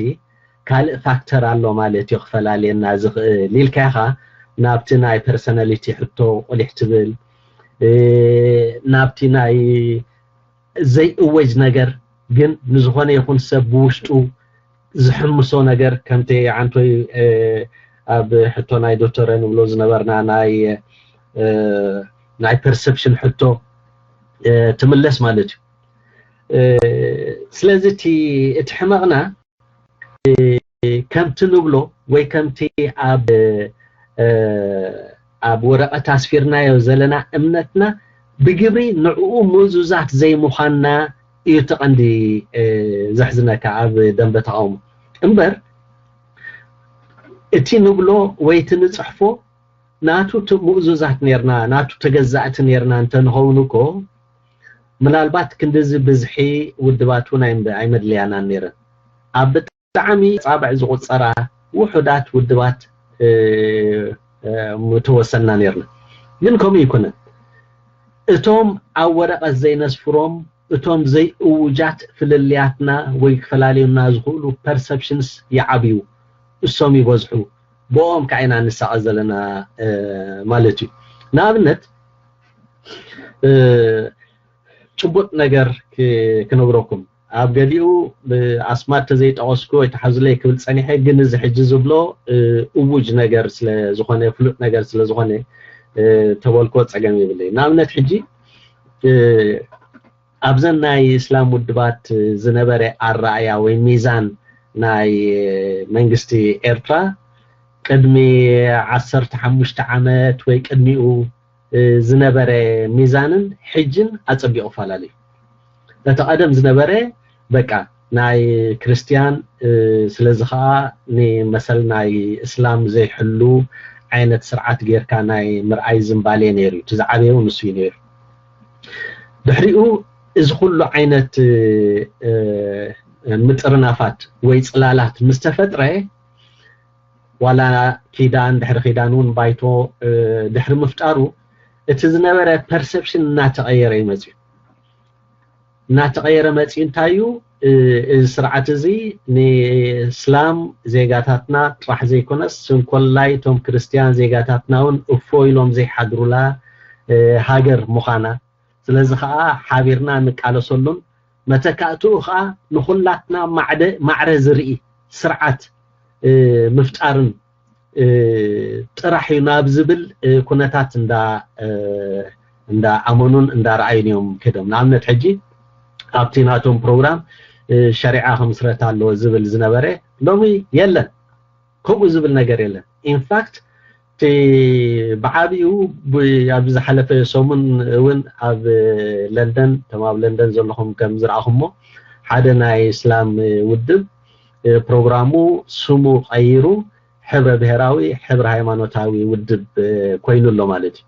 ካልእ ፋክተር ኣሎ ማለት እዩ ክፈላልየና ዝኽእል ኢልካ ኢኻ ናብቲ ናይ ፐርሰናሊቲ ሕቶ ቁሊሕ ትብል ናብቲ ናይ ዘይእወጅ ነገር ግን ንዝኾነ ይኹን ሰብ ብውሽጡ ዝሕምሶ ነገር ከምቲ ዓንቶይ ኣብ ሕቶ ናይ ዶክተር ንብሎ ዝነበርና ናይ ናይ ፐርሰፕሽን ሕቶ ትምለስ ማለት እዩ። ስለዚ እቲ እቲ ሕመቕና ከምቲ ንብሎ ወይ ከምቲ ኣብ ኣብ ወረቐት ኣስፊርናዮ ዘለና እምነትና ብግብሪ ንዕኡ ምእዙዛት ዘይምዃንና እዩ እቲ ቀንዲ ዘሕዝነካ ኣብ ደንበ ተቃውሞ እምበር እቲ ንብሎ ወይ እቲ ንፅሕፎ ናቱ ምእዙዛት ነርና ናቱ ተገዛእቲ ነርና እንተንኸውን እኮ ምናልባት ክንድዚ ብዝሒ ውድባት እውን ኣይመድለያናን ነይረን። ኣብ ብጣዕሚ ፃብዕ ዝቁፀራ ውሑዳት ውድባት ምተወሰና ነርና። ግን ከምኡ ይኮነን። እቶም ኣብ ወረቐት ዘይነስፍሮም እቶም ዘይእውጃት ፍልልያትና ወይ ክፈላልዩና ዝኽእሉ ፐርሰፕሽንስ ይዓብዩ፣ እሶም ይበዝሑ፣ ብኦም ከዓ ኢና ንሳቐ ዘለና ማለት እዩ። ንኣብነት ጭቡጥ ነገር ክነግረኩም፣ ኣብ ገሊኡ ኣስማት ተዘይጠቐስኩ ወይ ተሓዙለይ ክብል ፀኒሐ፣ ግን እዚ ሕጂ ዝብሎ እውጅ ነገር ስለዝኾነ፣ ፍሉጥ ነገር ስለዝኾነ ተበልኮ ፀገም የብለይ። ንኣብነት ሕጂ ኣብዘን ናይ እስላም ውድባት ዝነበረ ኣረኣያ ወይ ሚዛን ናይ መንግስቲ ኤርትራ ቅድሚ ዓሰርተ ሓሙሽተ ዓመት ወይ ቅድሚኡ ዝነበረ ሚዛንን ሕጅን ኣጸቢቑ ፈላለዩ። እቲ ቀደም ዝነበረ በቃ ናይ ክርስትያን ስለዚ ከዓ ንመሰል ናይ እስላም ዘይሕሉ ዓይነት ስርዓት ጌርካ ናይ ምርኣይ ዝንባሌ ነይሩ እዩ። እቲ ዝዓበየ እውን ንሱ እዩ ነይሩ። ድሕሪኡ እዚ ኩሉ ዓይነት ምጥርናፋት ወይ ፅላላት ምስ ተፈጥረ ዋላ ኪዳን ድሕሪ ኪዳን እውን ባይቶ ድሕሪ ምፍጣሩ እቲ ዝነበረ ፐርሰፕሽን እናተቐየረ እዩ መፅዩ። እናተቐየረ መፅዩ እንታይ እዩ? እዚ ስርዓት እዚ ንእስላም ዜጋታትና ጥራሕ ዘይኮነስ ስንኮላይ እቶም ክርስትያን ዜጋታትና እውን እፎ ኢሎም ዘይሓድሩላ ሃገር ምዃና፣ ስለዚ ከዓ ሓቢርና ንቃለሰሉን መተካእትኡ ከዓ ንኩላትና ማዕደ ማዕረ ዝርኢ ስርዓት ምፍጣርን ጥራሕ እዩ ናብ ዝብል ኩነታት እንዳ እንዳኣመኑን እንዳረኣዩን እዮም ከዶም። ንኣብነት ሕጂ ኣብቲ ናቶም ፕሮግራም ሸሪዓ ክምስረት ኣለዎ ዝብል ዝነበረ ሎሚ የለን፣ ከምኡ ዝብል ነገር የለን። ኢንፋክት እቲ ብዓብኡ ኣብዚ ዝሓለፈ ሰሙን እውን ኣብ ለንደን፣ እቶም ኣብ ለንደን ዘለኹም ከም ዝረኣኹሞ ሓደ ናይ እስላም ውድብ ፕሮግራሙ ስሙ ቀይሩ ሕብረ ብሔራዊ ሕብረ ሃይማኖታዊ ውድብ ኮይኑ ኣሎ ማለት እዩ።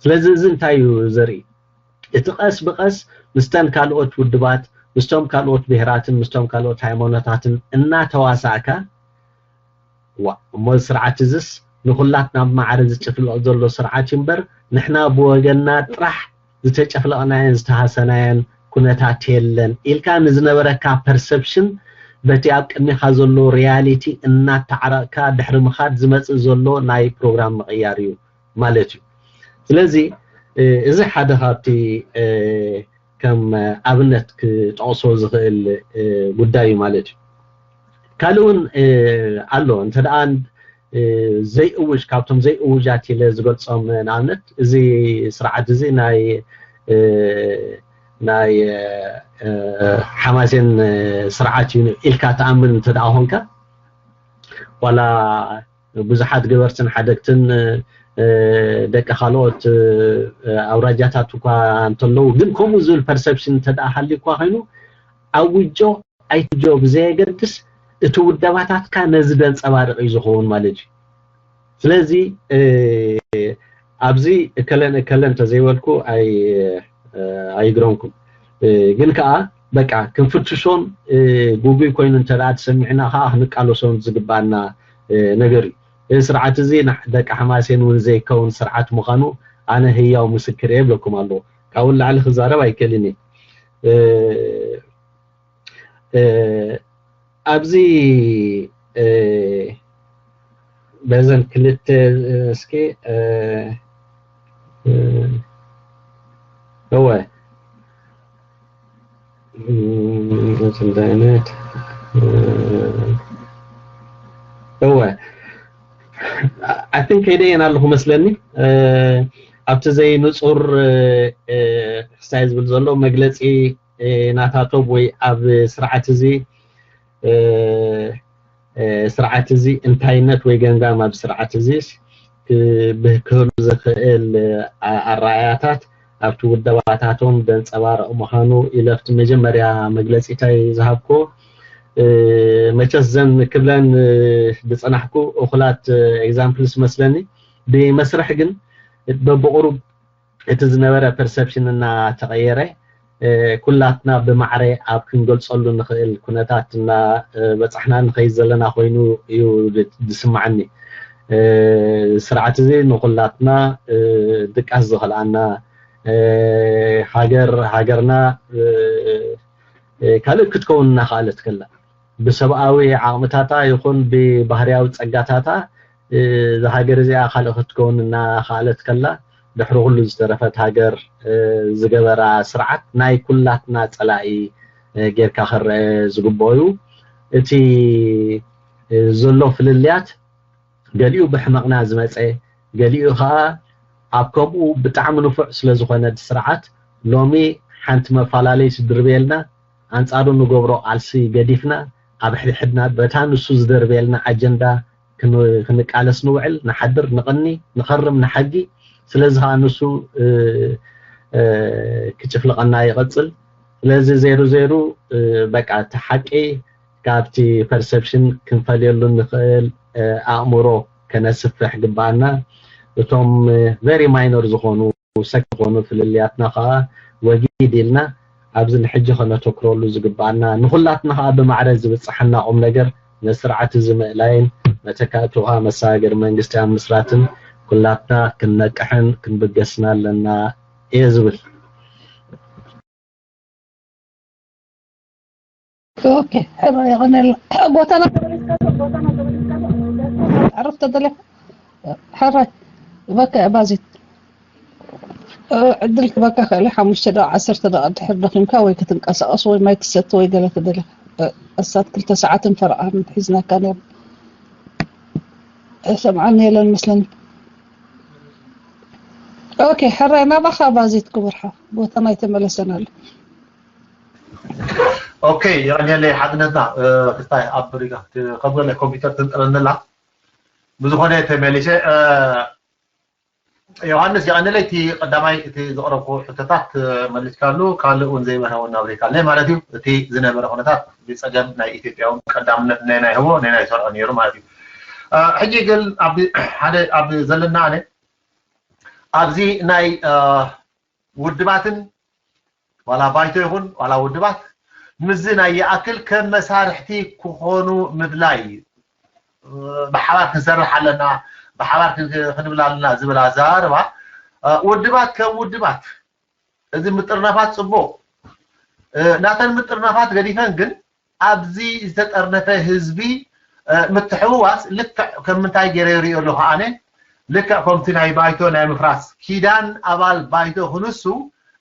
ስለዚ እዚ እንታይ እዩ ዘርኢ? እቲ ቀስ ብቀስ ምስተን ካልኦት ውድባት፣ ምስቶም ካልኦት ብሔራትን ምስቶም ካልኦት ሃይማኖታትን እናተዋሳእካ፣ ዋ እሞ ስርዓት እዝስ ንኩላትና ብማዕረ ዝጭፍለቕ ዘሎ ስርዓት እዩ እምበር ንሕና ብወገንና ጥራሕ ዝተጨፍለቕናየን ዝተሃሰናየን ኩነታት የለን ኢልካ ንዝነበረካ ፐርሰፕሽን በቲ ኣብ ቅድሚኻ ዘሎ ሪያሊቲ እናተዓረቕካ ድሕሪ ምኻድ ዝመፅእ ዘሎ ናይ ፕሮግራም ምቕያር እዩ ማለት እዩ። ስለዚ እዚ ሓደ ካብቲ ከም ኣብነት ክጠቕሶ ዝኽእል ጉዳይ እዩ ማለት እዩ። ካልእ እውን ኣሎ። እንተ ደኣ ዘይእውጅ፣ ካብቶም ዘይእውጃት ኢለ ዝገልጾም፣ ንኣብነት እዚ ስርዓት እዚ ናይ ናይ ሓማሴን ስርዓት እዩ ኢልካ ትኣምን እንተ ደኣ ኮንካ፣ ዋላ ብዙሓት ገበርትን ሓደግትን ደቂ ካልኦት ኣውራጃታት እኳ እንተለዉ፣ ግን ከምኡ ዝብል ፐርሰፕሽን እንተ ደኣ ሃልዩ እኳ ኮይኑ፣ ኣውጆ ኣይትውጆ ብዘየገድስ እቲ ውደባታትካ ነዚ ደንጸባርቕ እዩ ዝኸውን ማለት እዩ። ስለዚ ኣብዚ እከለን እከለን እንተዘይበልኩ ኣይግረምኩም። ግን ከዓ በቃ ክንፍትሾን ጉጉይ ኮይኑ እንተ ደኣ ተሰሚዕና ከዓ ክንቃለሶን ዝግባኣና ነገር እዩ። እዚ ስርዓት እዚ ደቂ ሓማሴን እውን ዘይከውን ስርዓት ምዃኑ ኣነ ህያው ምስክር እየ ይብለኩም ኣለዎ። ካብኡ ንላዕሊ ክዛረብ ኣይክእልን እየ። ኣብዚ በዘን ክልተ እስኪ እወ እንታይ ዓይነት እወ I think ከይደየን ኣለኹ መስለኒ። ኣብቲ ዘይንፁር ክስታይ ዝብል ዘሎ መግለፂ ናታቶም ወይ ኣብ ስርዓት እዚ ስርዓት እዚ እንታይነት ወይ ገምጋም ኣብ ስርዓት እዚ ክህሉ ዝኽእል ኣረኣያታት ኣብቲ ውደባታቶም ዘንፀባርቕ ምዃኑ ኢለ ኣብቲ መጀመርያ መግለፂታይ ዝሃብኮ መቸስ ዘን ክብለን ዝፀናሕኩ እኹላት ኤግዛምፕልስ መስለኒ። ብመስርሕ ግን በብቑሩብ እቲ ዝነበረ ፐርሰፕሽን እናተቐየረ ኩላትና ብማዕረ ኣብ ክንገልፀሉ ንኽእል ኩነታት እናበፃሕና ንኸይድ ዘለና ኮይኑ እዩ ዝስማዓኒ። ስርዓት እዚ ንኩላትና ድቃስ ዝኸልኣና ሃገር ሃገርና ካልእ ክትከውን እናኸኣለት ከላ ብሰብኣዊ ዓቕምታታ ይኹን ብባህርያዊ ፀጋታታ እዛ ሃገር እዚኣ ካልእ ክትከውን እናኸኣለት ከላ ድሕሪ ኩሉ ዝተረፈት ሃገር ዝገበራ ስርዓት ናይ ኩላትና ፀላኢ ጌርካ ክረአ ዝግበኦ እዩ። እቲ ዘሎ ፍልልያት ገሊኡ ብሕመቕና ዝመፀ፣ ገሊኡ ከዓ ኣብ ከምኡ ብጣዕሚ ንፉዕ ስለዝኾነ እቲ ስርዓት ሎሚ ሓንቲ መፈላለይ ስድርቤልና ኣንፃሩ ንገብሮ ቃልሲ ገዲፍና ኣብ ሕድሕድና በታ ንሱ ዝደርቤልና ኣጀንዳ ክንቃለስ ንውዕል፣ ንሓድር፣ ንቕኒ፣ ንኸርም፣ ንሓጊ። ስለዚ ከዓ ንሱ ክጭፍልቐና ይቐፅል። ስለዚ ዜሩ ዜሩ በቃ እቲ ሓቂ ካብቲ ፐርሰፕሽን ክንፈልየሉ ንኽእል ኣእምሮ ከነስፍሕ ግባኣና። እቶም ቨሪ ማይነር ዝኾኑ ሰክ ዝኾኑ ፍልልያትና ከዓ ወጊድ ኢልና ኣብዚ ንሕጂ ከነተኩረሉ ዝግባኣና፣ ንኹላትና ከዓ ብማዕረ ዝብፅሓና ቁም ነገር ነዚ ስርዓት እዚ ምእላይን መተካእትኡ ከዓ መሰጋገሪ መንግስቲ ኣብ ምስራትን ኩላትና ክንነቅሕን ክንብገስን ኣለና እየ ዝብል። ኦኬ፣ ሕራይ የቐነልና። ጎተና ዕረፍ ተደለ ሕራይ በቃ ባዚት ዕድል ክበካ ክእለ ሓሙሽተ ደቂ ዓሰርተ ደቂ ድሕር ደኺምካ ወይ ክትንቀሳቐስ ወይ ማይ ክትሰቲ ወይ ገለ ትደለ እሳት ክልተ ሰዓትን ፈርቓን ሒዝናካ ነር ሰምዓኒ የለን መስለኒ። ኦኬ ሕራይ ናባኻ ባዚት ክብርሓ ጎተና ኣይተመለሰን ኣሎ። ኦኬ የቐንየለይ ሓድነትና ክስታይ ኣብ ሪጋ ከብገለ ኮምፒውተር ትንጥረነላ ብዝኾነ ተመሊሰ ዮሃንስ የቐንለይ እቲ ቀዳማይ እቲ ዘቕረብኩ ሕቶታት መሊስካሉ ካልእ እውን ዘይበርሀ እውን ኣብሪካለይ ማለት እዩ። እቲ ዝነበረ ኩነታት ብፀገም ናይ ኢትዮጵያ እውን ቀዳምነት ነናይ ህቦ ነናይ ሰርዖ ነይሩ ማለት እዩ። ሕጂ ግን ሓደ ኣብ ዘለና ኣነ ኣብዚ ናይ ውድባትን ዋላ ባይቶ ይኹን ዋላ ውድባት ምስዚ ናይ ይኣክል ከም መሳርሕቲ ክኾኑ ምድላይ ብሓባር ክንሰርሕ ኣለና፣ ብሓባር ክንብል ኣለና ዝብል ኣዘራርባ ውድባት ከም ውድባት እዚ ምጥርናፋት ፅቡቕ ናተን ምጥርናፋት ገዲፈን ግን ኣብዚ ዝተጠርነፈ ህዝቢ ምትሕውዋስ ልክዕ ከም ምንታይ ገይረ ይሪኦ ኣለኹ ኣነ ልክዕ ከምቲ ናይ ባይቶ ናይ ምፍራስ ኪዳን ኣባል ባይቶ ክንሱ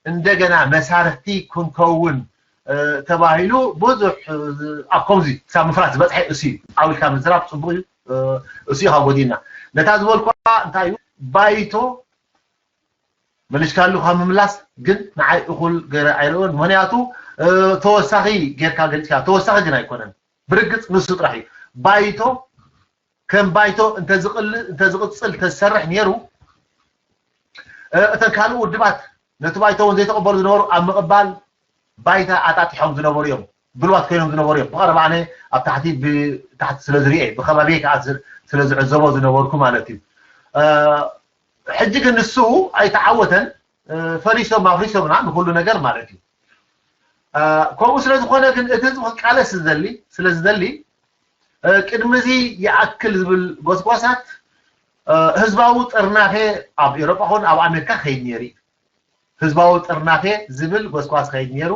እንደገና መሳርሕቲ ክንከውን ተባሂሉ ብዙሕ ኣብ ከምዚ ክሳብ ምፍራስ ዝበፅሐ እሱ እዩ። ዓው ኢልካ ምዝራብ ፅቡቕ እዩ። እሱ እዩ ካብ ጎዲልና ነታ ዝበልኳ እንታይ እዩ ባይቶ መሊስካሉ ካብ ምምላስ ግን ንዓይ እኹል ገይረ ኣይርእዮን። ምክንያቱ ተወሳኺ ጌርካ ገሊፅካ፣ ተወሳኺ ግን ኣይኮነን። ብርግፅ ንሱ ጥራሕ እዩ። ባይቶ ከም ባይቶ እንተዝቕል እንተዝቕፅል እንተዝሰርሕ ነይሩ እተን ካልእ ውድባት ነቲ ባይቶ እውን ዘይተቐበሉ ዝነበሩ ኣብ ምቕባል ባይታ ኣጣጢሖም ዝነበሩ እዮም። ድልዋት ኮይኖም ዝነበሩ እዮም። ብቐረባ ኣነ ኣብ ታሕቲ ብታሕቲ ስለ ዝሪኤ ብኸባቢ ከዓ ስለ ዝዕዘቦ ዝነበርኩ ማለት እዩ። ሕጂ ግን ንሱ ኣይተዓወተን። ፈሪሶም ኣፍሪሶምና ንኩሉ ነገር ማለት እዩ። ከምኡ ስለ ዝኾነ ግን እቲ ህዝቢ ክቃለስ ዝደሊ ስለ ዝደሊ ቅድሚ እዚ ይኣክል ዝብል ጎስጓሳት ህዝባዊ ጥርናፌ ኣብ ኤሮጳ ኹን ኣብ ኣሜሪካ ከይድ ነይሩ እዩ። ህዝባዊ ጥርናፌ ዝብል ጎስጓስ ከይድ ነይሩ።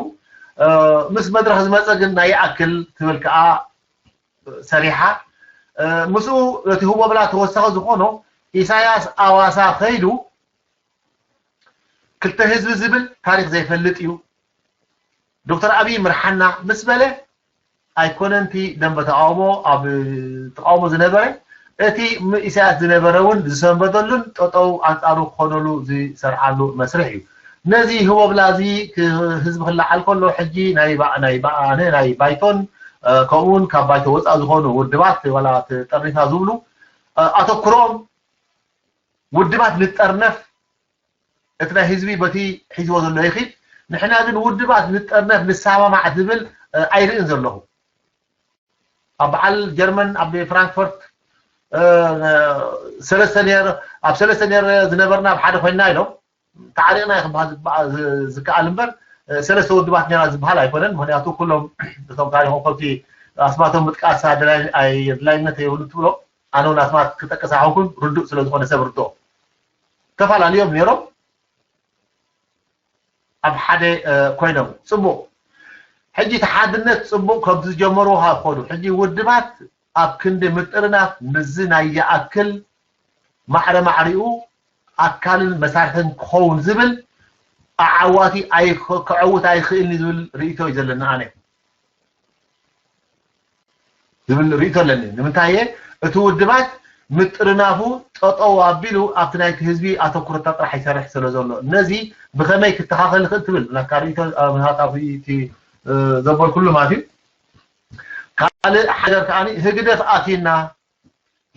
ምስ መድረኽ ዝመፀ ግን ናይ ይኣክል ትብል ከዓ ሰሪሓ ምስኡ እቲ ህቦብላ ተወሳኺ ዝኾኖ ኢሳያስ ኣዋሳ ከይዱ ክልተ ህዝቢ ዝብል ታሪክ ዘይፈልጥ እዩ። ዶክተር ኣብይ ምርሓና ምስ በለ ኣይኮነንቲ ደንበ ተቃውሞ ኣብ ተቃውሞ ዝነበረ እቲ ኢሳያስ ዝነበረ እውን ዝሰንበደሉን ጠጠው ኣንፃሩ ክኾነሉ ዝሰርዓሉ መስርሕ እዩ። ነዚ ህቦብላ እዚ ህዝቢ ክለዓል ከሎ ሕጂ ናይ ናይ ባይቶን ከምኡውን ካብ ባይቶ ወፃእ ዝኾኑ ውድባት ዋላ ጠርኒፋ ዝብሉ ኣተኩሮም ውድባት ንጠርነፍ እቲ ናይ ህዝቢ በቲ ሒዝዎ ዘሎ ይኺድ ንሕና ግን ውድባት ንጠርነፍ ንሰማማዕ ዝብል ኣይርእን ዘለኹ። ኣብ በዓል ጀርመን ኣብ ፍራንክፈርት ሰለስተ ነር ኣብ ሰለስተ ነር ዝነበርና ኣብ ሓደ ኮይና ኢሎም ተዓሪቕና ክበሃል ዝከኣል እምበር ሰለስተ ውድባት ነራ ዝበሃል ኣይኮነን። ምክንያቱ ኩሎም እቶም ታሪኮም ከብቲ ኣስማቶም ምጥቃስ ኣድላይነት የብሉ ትብሎ ኣነ እውን ኣስማት ክጠቅስ ኣይኮንኩን ርዱእ ስለ ዝኾነ ሰብ ርድኦ ተፈላለዮም ነይሮም ኣብ ሓደ ኮይኖም ፅቡቕ ሕጂ እቲ ሓድነት ፅቡቕ ከም ዝጀመሩ ካብ ኮኑ ሕጂ ውድባት ኣብ ክንዲ ምጥርናፍ ምዚ ናይ ይኣክል ማዕረ ማዕሪኡ ኣካልን መሳርሕን ክኸውን ዝብል ኣዓዋቲ ክዕውት ኣይኽእልን ዝብል ርእይቶ እዩ ዘለና ኣነ ዝብል ርእይቶ ኣለኒ። ንምንታይ እቲ ውድባት ምጥርናፉ ጠጠው ኣቢሉ ኣብቲ ናይቲ ህዝቢ ኣተኩሮታ ጥራሕ ይሰርሕ ስለ ዘሎ ነዚ ብኸመይ ክተኻኸል ይኽእል ትብል ናካ ርእይቶ ናካ ዘበልኩሉ ማለት እዩ። ካልእ ሓገር ከዓ ህግደፍ ኣቲና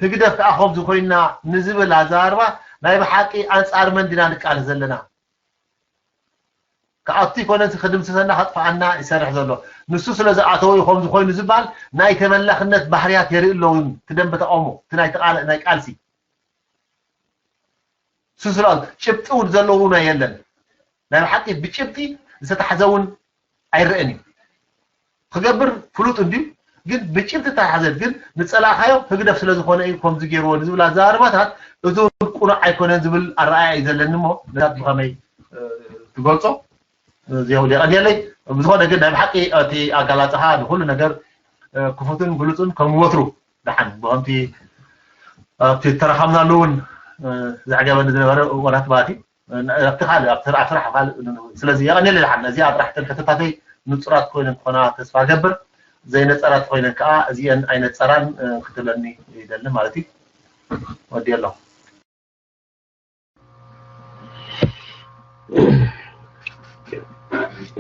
ህግደፍ ከዓ ከምዚ ኮይና ንዝብል ኣዘራርባ ናይ ብሓቂ ኣንፃር መን ዲና ንቃለስ ዘለና? ክኣቱ ይኮነን ክድምስሰና ከጥፍኣና ይሰርሕ ዘሎ ንሱ ስለ ዝኣተወ እዩ ከምዚ ኮይኑ ዝበሃል ናይ ተመላኽነት ባህርያት የርኢ ኣሎ እውን እቲ ደንበ ተቃውሞ እቲ ናይ ተቃለ ናይ ቃልሲ ንሱ ስለ ጭብጢ እውን ዘለዎ እውን የለን ናይ ብሓቂ ብጭብጢ ዝተታሕዘ እውን ኣይረአን እዩ ክገብር ፍሉጥ እንድዩ ግን ብጭብጢ ተታሕዘ ግን ንፀላእካዮ ህግደፍ ስለ ዝኾነ እዩ ከምዚ ገይርዎ ንዝብል ኣዘራርባታት እዚ እውን ቁኑዕ ኣይኮነን ዝብል ኣረኣእያ እዩ ዘለኒ እሞ ነዛት ብኸመይ ትገልፆ እዚው የቐንየለይ ብዝኾነ ግን ናይ ብሓቂ እቲ ኣጋላፅኻ ንኩሉ ነገር ክፉትን ግሉፅን ከም ወትሩ ደሓን ብከምቲ ኣብቲ ተረኻምናሉ እውን ዘዕገበኒ ዝነበረ እዋናት ማለት እዩ ኣብቲ ካልእ ኣብቲ ስራሕ ካልእ ስለዚ የቐንየለይ ደሓን ነዚኣ ጥራሕ ተን ሕቶታተይ ንፁራት ኮይነን ክኾና ተስፋ ገብር ዘይነፀራት ኮይነን ከዓ እዚአን ኣይነፀራን ክትብለኒ ይደሊ ማለት እዩ ወዲ ኣለኹ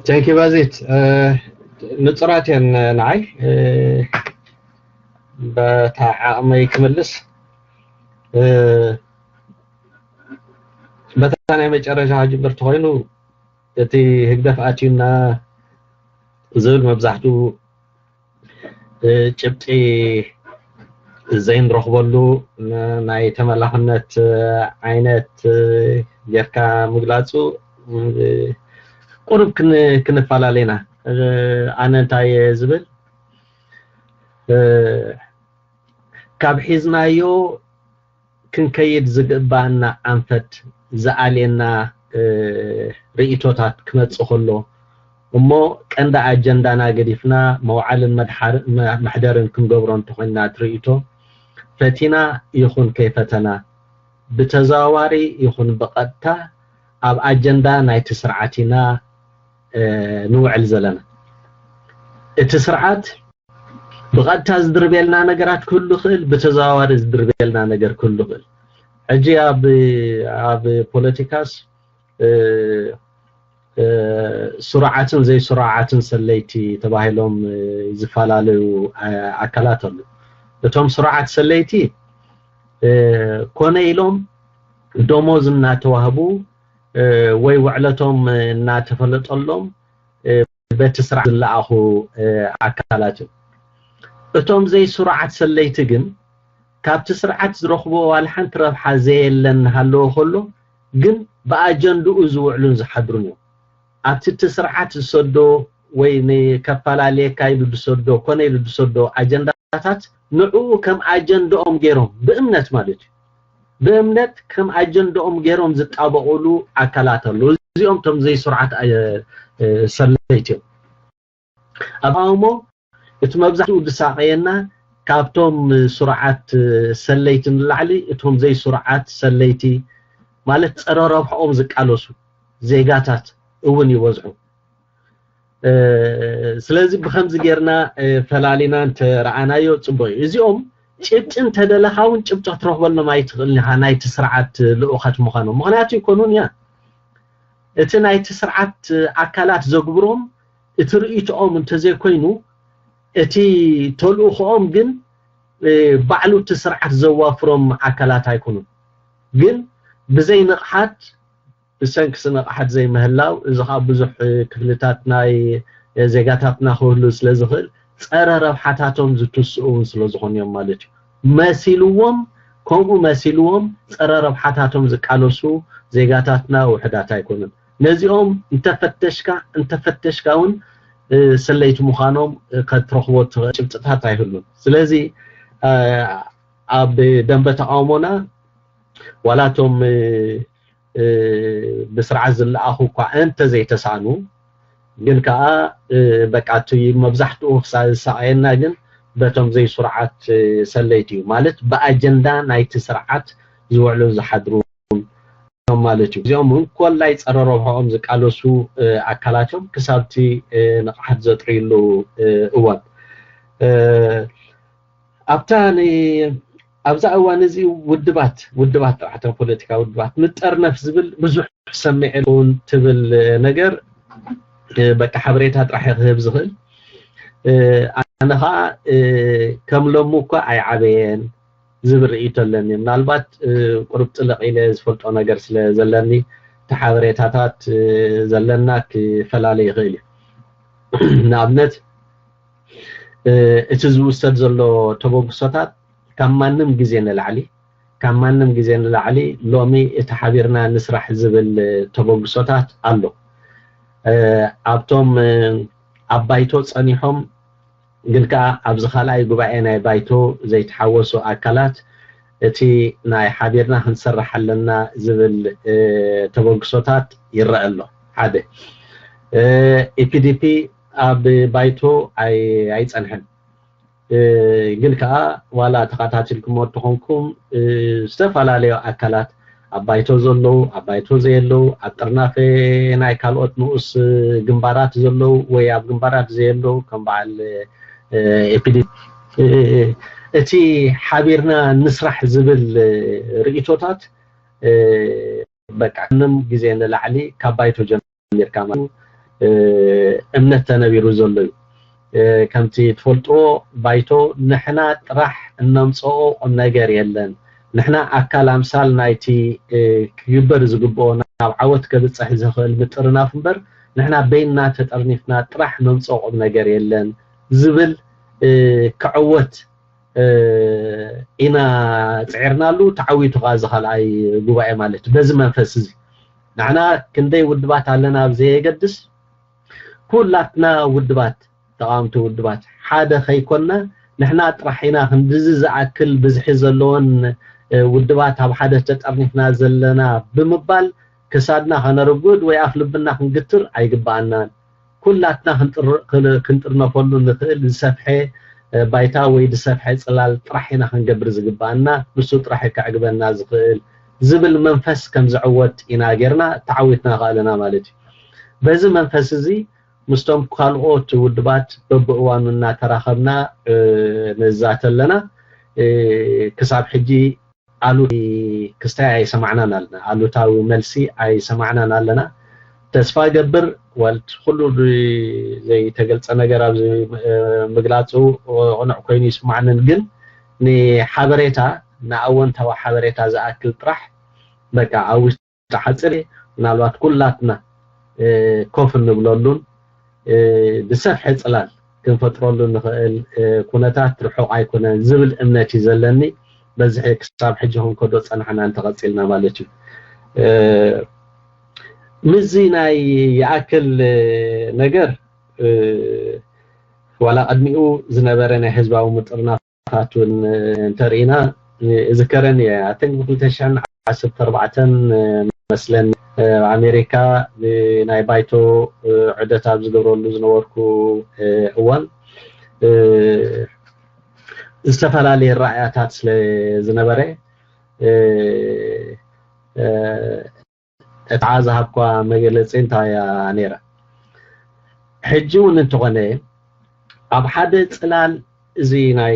Thank you ባዚት ንፅራት እየን ንዓይ በታ ዓቕመይ ክምልስ በታ ናይ መጨረሻ ክጅምር ተኮይኑ እቲ ህግደፍ ኣትዩና ዝብል መብዛሕትኡ ጭብጢ ዘይንረኽበሉ ናይ ተመላኽነት ዓይነት ጌርካ ምግላፁ ቁሩብ ክንፈላለ ኢና ኣነ እንታይ ዝብል ካብ ሒዝናዮ ክንከይድ ዝግባኣና ኣንፈት ዝኣልየና ርእይቶታት ክመጽእ ከሎ እሞ ቀንዲ ኣጀንዳና ገዲፍና መውዓልን መሕደርን ክንገብሮ እንተኾይንና እቲ ርእይቶ ፈቲና ይኹን ከይፈተና ብተዘዋዋሪ ይኹን ብቐጥታ ኣብ ኣጀንዳ ናይቲ ስርዓት ኢና ንውዕል ዘለና። እቲ ስርዓት ብቐጥታ ዝድርብየልና ነገራት ክህሉ ይኽእል፣ ብተዘዋዋሪ ዝድርብየልና ነገር ክህሉ ይኽእል። ሕጂ ኣብ ኣብ ፖለቲካስ ስሩዓትን ዘይስሩዓትን ሰለይቲ ተባሂሎም ዝፈላለዩ ኣካላት ኣሉ። እቶም ስሩዓት ሰለይቲ ኮነ ኢሎም ደሞዝ እናተዋህቡ ወይ ውዕለቶም እናተፈለጠሎም በቲ ስርዓት ዝለኣኹ ኣካላት እዮም። እቶም ዘይስሩዓት ሰለይቲ ግን ካብቲ ስርዓት ዝረኽቦ ዋላ ሓንቲ ረብሓ ዘየለ እናሃለወ ከሎ ግን ብኣጀንድኡ ዝውዕሉን ዝሓድሩን እዮም። ኣብቲ እቲ ስርዓት ዝሰዶ ወይ ንከፈላለየካ ኢሉ ዝሰዶ ኮነ ኢሉ ዝሰዶ ኣጀንዳታት ንዕኡ ከም ኣጀንድኦም ገይሮም ብእምነት ማለት እዩ ብእምነት ከም ኣጀንድኦም ገይሮም ዝጣበቑሉ ኣካላት ኣለዉ። እዚኦም እቶም ዘይስሩዓት ሰለይቲ እዮም። ኣብ ኣሞ እቲ መብዛሕትኡ ዝሳቐየና ካብቶም ስሩዓት ሰለይቲ ንላዕሊ እቶም ዘይስሩዓት ሰለይቲ ማለት ፀረ ረብሕኦም ዝቃለሱ ዜጋታት እውን ይበዝሑ። ስለዚ ብከምዚ ጌርና ፈላሊና እንተረኣናዮ ፅቡቅ እዩ። እዚኦም ጭብጢ እንተደለካ እውን ጭብጢ ክትረክበሎም ኣይትኽእልን ኢኻ ናይቲ ስርዓት ልኡኻት ምዃኖም። ምኽንያቱ ኣይኮኑን እያ እቲ ናይቲ ስርዓት ኣካላት ዘግብሮም እቲ ርእይቶኦም እንተዘይኮይኑ እቲ ተልእኾኦም ግን ባዕሉ እቲ ስርዓት ዘዋፍሮም ኣካላት ኣይኮኑን። ግን ብዘይ ንቕሓት ብሰንኪ ስነ ቕሓት ዘይምህላው፣ እዚ ኸኣ ብዙሕ ክፍልታት ናይ ዜጋታትና ክህሉ ስለ ዝኽእል፣ ጸረ ረብሓታቶም ዝትስኡ እውን ስለ ዝኾኑ እዮም ማለት እዩ። መሲልዎም፣ ከምኡ መሲልዎም ጸረ ረብሓታቶም ዝቃለሱ ዜጋታትና ውሑዳት ኣይኮኑን። ነዚኦም እንተፈተሽካ እንተፈተሽካ እውን ሰለይቲ ምዃኖም ከትረኽቦ ትኽእል ጭብጥታት ኣይህሉን። ስለዚ ኣብ ደንበ ተቓውሞና ዋላ እቶም ብስርዓት ዝለኣኹ እኳ እንተዘይተሳእኑ ግን ከዓ በቃ እቲ መብዛሕትኡ ክሳ- ዝሳቐየና ግን በቶም ዘይስርዓት ሰለይቲ እዩ። ማለት ብኣጀንዳ ናይቲ ስርዓት ዝውዕሉን ዝሓድሩን እዮም ማለት እዩ። እዚኦም እውን ኮላይ ጸረ ረብሕኦም ዝቃለሱ ኣካላት እዮም፣ ክሳብቲ ንቕሓት ዘጥርዩሉ እዋን። ኣብታ ኣብዛ እዋን እዚ ውድባት ውድባት ጥራሕ ፖለቲካ ውድባት ንጠርነፍ ዝብል ብዙሕ ሰሚዐ እውን ትብል ነገር በቃ ሓበሬታ ጥራሕ ክህብ ዝኽእል። ኣነ ከዓ ከም ሎሚ እኳ ኣይዓበየን ዝብል ርእይቶ ኣለኒ። ምናልባት ቁርብ ጥልቕ ኢለ ዝፈልጦ ነገር ስለ ዘለኒ እቲ ሓበሬታታት ዘለና ክፈላለ ይኽእል እዩ። ንኣብነት እቲ ዝውሰድ ዘሎ ተበግሶታት ካብ ማንም ግዜ ንላዕሊ ካብ ማንም ግዜ ንላዕሊ ሎሚ እቲ ሓቢርና ንስራሕ ዝብል ተበግሶታት ኣሎ። ኣብቶም ኣብ ባይቶ ጸኒሖም ግን ከኣ ኣብዚ ካልኣይ ጉባኤ ናይ ባይቶ ዘይተሓወሱ ኣካላት እቲ ናይ ሓቢርና ክንሰርሕ ኣለና ዝብል ተበግሶታት ይረአ ኣሎ። ሓደ ኢፒዲፒ ኣብ ባይቶ ኣይጸንሐን። ግን ከዓ ዋላ ተኸታቲልኩሞ እንተኾንኩም ዝተፈላለዩ ኣካላት ኣብ ባይቶ ዘለዉ ኣብ ባይቶ ዘየለዉ ኣብ ጥርናፈ ናይ ካልኦት ንኡስ ግንባራት ዘለዉ ወይ ኣብ ግንባራት ዘየለዉ ከም በዓል ኤፒዲ እቲ ሓቢርና ንስራሕ ዝብል ርእቶታት በቃ ምንም ግዜ ንላዕሊ ካብ ባይቶ ጀሚርካ ማለት እምነት ተነቢሩ ዘሎ እዩ። ከምቲ ትፈልጥዎ ባይቶ ንሕና ጥራሕ እነምፅኦ ቁም ነገር የለን። ንሕና ኣካል ኣምሳል ናይቲ ክግበር ዝግብኦ ናብ ዓወት ከብፅሕ ዝኽእል ምጥርናፍ እምበር ንሕና በይንና ተጠርኒፍና ጥራሕ ነምፅኦ ቁም ነገር የለን ዝብል ክዕወት ኢና ፅዒርናሉ። ተዓዊቱ ከዓ እዚ ካልኣይ ጉባኤ ማለት በዚ መንፈስ እዚ ንሕና ክንደይ ውድባት ኣለና ኣብ ዘየገድስ ኩላትና ውድባት ተቃወምቲ ውድባት ሓደ ከይኮንና ንሕና ጥራሕ ኢና ክንድዚ ዝኣክል ብዝሒ ዘለዎን ውድባት ኣብ ሓደ ተጠርኒፍና ዘለና ብምባል ክሳድና ከነርጉድ ወይ ኣፍ ልብና ክንግትር ኣይግባኣናን። ኩላትና ክንጥርነፈሉ ንኽእል ዝሰፍሐ ባይታ ወይ ዝሰፍሐ ፅላል ጥራሕ ኢና ክንገብር ዝግባኣና፣ ንሱ ጥራሕ ከዕግበና ዝኽእል ዝብል መንፈስ ከም ዝዕወት ኢና ጌርና ተዓዊትና ከኣለና ማለት እዩ። በዚ መንፈስ እዚ ምስቶም ካልኦት ውድባት በብእዋኑ እናተራኸብና ንዛተ ኣለና። ክሳብ ሕጂ ኣሉ ክስታይ ኣይሰማዕናን ኣለና፣ ኣሉታዊ መልሲ ኣይሰማዕናን ኣለና። ተስፋ ገብር ወልድ ኩሉ ዘይተገልጸ ነገር ኣብዚ ምግላጹ ቅኑዕ ኮይኑ ይስማዕንን፣ ግን ንሓበሬታ ንኣወንታዊ ሓበሬታ ዝኣክል ጥራሕ በቃ ኣብ ውሽጢ ሓጽር ምናልባት ኩላትና ኮፍ እንብለሉን ብሰፍሐ ጽላል ክንፈጥረሉ ንኽእል ኩነታት ርሑቕ ኣይኮነን ዝብል እምነት እዩ ዘለኒ። በዝሒ ክሳብ ሕጂ ክንከዶ ጸናሕና እንተቐጺልና ማለት እዩ። ምስዚ ናይ ይኣክል ነገር ዋላ ቅድሚኡ ዝነበረ ናይ ህዝባዊ ምጥርናፋት እውን እንተርኢና እዝከረን እየ። ኣተን ብ ክልተ ሽሕን ዓሰርተ ኣርባዕተን መስለኒ ኣሜሪካ ናይ ባይቶ ዑደት ኣብ ዝገብረሉ ዝነበርኩ እዋን ዝተፈላለየ ራእያታት ስለ ዝነበረ እታ ዝሃብኳ መግለፂ እንታይ እያ ነይራ? ሕጂ እውን እንተኾነ ኣብ ሓደ ፅላል እዚ ናይ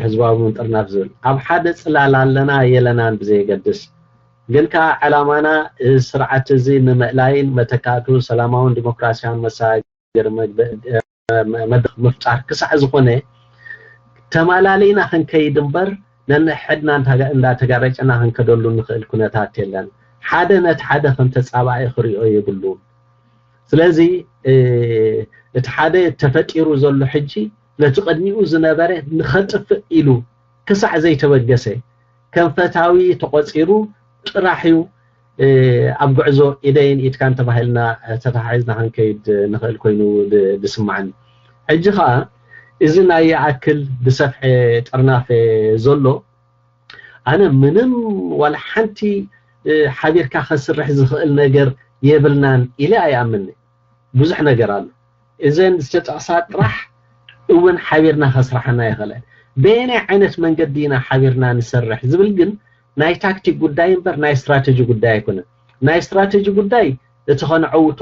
ህዝባዊ ምጥርናፍ ዝብል ኣብ ሓደ ፅላል ኣለና የለናን ብዘየገድስ ግን ከዓ ዕላማና እዚ ስርዓት እዚ ንምእላይን መተካእቱ ሰላማውን ዲሞክራሲያውን መሰጋገሪ መድረኽ ምፍጣር ክሳዕ ዝኾነ ተማላሊእና ክንከይድ እምበር ነንሕድና እንዳተጋረጨና ክንከደሉ ንኽእል ኩነታት የለን። ሓደ ነቲ ሓደ ከም ተፃባኢ ክሪኦ የብሉን። ስለዚ እቲ ሓደ ተፈጢሩ ዘሎ ሕጂ ነቲ ቅድሚኡ ዝነበረ ንኸጥፍእ ኢሉ ክሳዕ ዘይተበገሰ ከም ፈታዊ ተቖፂሩ ጥራሕ እዩ ኣብ ጉዕዞ ኢደይን ኢድካን ተባሂልና ተተሓሒዝና ክንከይድ ንኽእል ኮይኑ ዝስማዓኒ። ሕጂ ከዓ እዚ ናይ ይኣክል ብሰፍሐ ጥርናፈ ዘሎ ኣነ ምንም ዋላ ሓንቲ ሓቢርካ ከስርሕ ዝኽእል ነገር የብልናን ኢለ ኣይኣምንን። ብዙሕ ነገር ኣሎ። እዘን ዝተጠቕሳ ጥራሕ እውን ሓቢርና ከስራሓና ይኽእለን። በየናይ ዓይነት መንገዲ ኢና ሓቢርና ንሰርሕ ዝብል ግን ናይ ታክቲክ ጉዳይ እምበር ናይ ስትራተጂ ጉዳይ ኣይኮነን። ናይ ስትራተጂ ጉዳይ እቲ ከነዐውቶ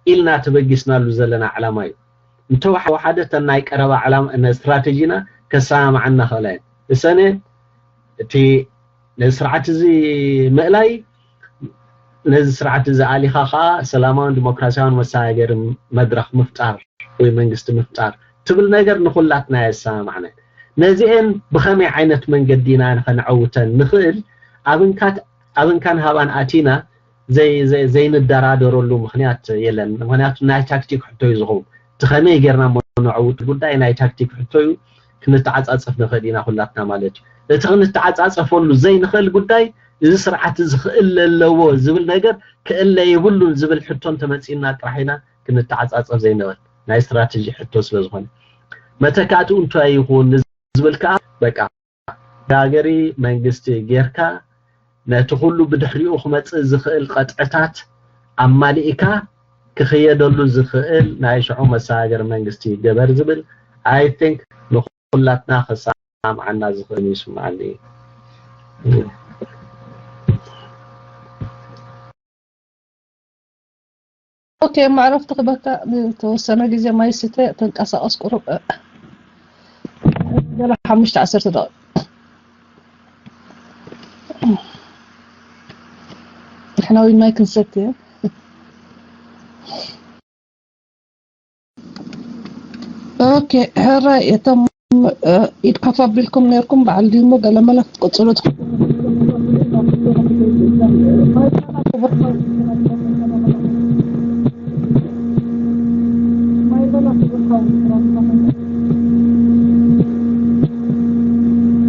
ኢልና ተበጊስናሉ ዘለና ዕላማ እዩ። እንተወሓደ እተን ናይ ቀረባ ዕላማ ስትራተጂና ከሰማምዓና ክእላ እየን። እሰነ እቲ ነዚ ስርዓት እዚ ምእላይ፣ ነዚ ስርዓት እዚ ኣሊኻ ከዓ ሰላማውን ዲሞክራሲያውን መሰጋገሪ መድረኽ ምፍጣር ወይ መንግስቲ ምፍጣር ትብል ነገር ንኹላትና የሰማምዓና። ነዚኤን ብኸመይ ዓይነት መንገዲ ኢና ከነዐውተን ንኽእል ኣብንካት ኣብንካን ሃባን ኣቲና ዘይንደራደረሉ ምኽንያት የለን። ምኽንያቱ ናይ ታክቲክ ሕቶ እዩ ዝኸውን። እቲ ከመይ ጌርና እሞ ነዐውት ጉዳይ ናይ ታክቲክ ሕቶ እዩ። ክንተዓፃፀፍ ንኽእል ኢና ኩላትና ማለት እዩ። እቲ ክንተዓፃፀፈሉ ዘይንኽእል ጉዳይ እዚ ስርዓት እዚ ክእለ ኣለዎ ዝብል ነገር ክእለ የብሉን ዝብል ሕቶ እንተመፂእና ጥራሕ ኢና ክንተዓፃፀፍ ዘይንኽእል ናይ ስትራተጂ ሕቶ ስለ ዝኾነ። መተካእትኡ እንታይ ይኹን ዝብል ከዓ በቃ መሰጋገሪ መንግስቲ ጌርካ ነቲ ኩሉ ብድሕሪኡ ክመፅእ ዝኽእል ቐጥዕታት ኣማሊእካ ክኽየደሉ ዝኽእል ናይ ሽዑ መሰጋገሪ መንግስቲ ይገበር ዝብል I think ንኹላትና ክሰማምዓና ዝኽእል ይስምዓኒ። ኦኬ፣ ማዕረፍቲ ክበካ ዝተወሰነ ግዜ ማይ ስተ ተንቀሳቀስ ቁሩብ ገለ ሓሙሽተ ዓሰርተ ደቂቕ ንሕና ውን ማይ ክንሰቲ። ኦኬ፣ ሕራይ እቶም ኢድ ከፍ ኣቢልኩም ነርኩም በዓል ድዩ እሞ ገለ መለ ክትቅጽሉ ትኽእሉ።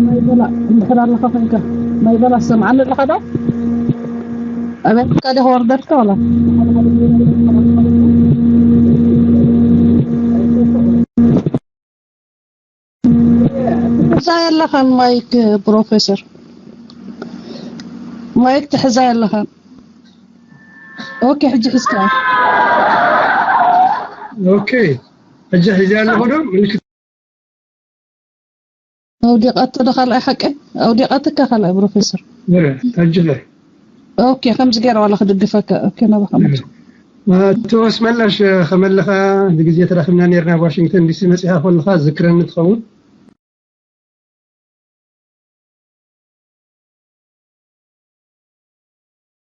ማይ በላ እንድሕር ኣለኻ ኮንካ ማይ በላ ሰምዓኒ ኣለኻ ዶ? ኣበይ ዲኻ ወርደትካ ወላ? ትሕዛ የለኻን ማይክ ፕሮፌሰር። ማይክ ትሕዛ የለኻን። ኦኬ ሕጂ ሒዝካ። ኦኬ ሕጂ ሒዘ ኣለኹ ዶ? ምልክት ኣውዲቓቶ ዶ ካልኣይ ሓቂ? ኣውዲቓትካ ካልኣይ ፕሮፌሰር። ወረ ታጅለ ኦኬ ከምዚ ገይረ ዋላ ክድግፈካ። ኦኬ ናባኻ መጽ ኣቶ ኣስመላሽ ከመለኻ ግዜ ተራኺብና ነርና ኣብ ዋሽንግተን ዲሲ መጺኻ ከለኻ ዝክረኒ ትኸውን።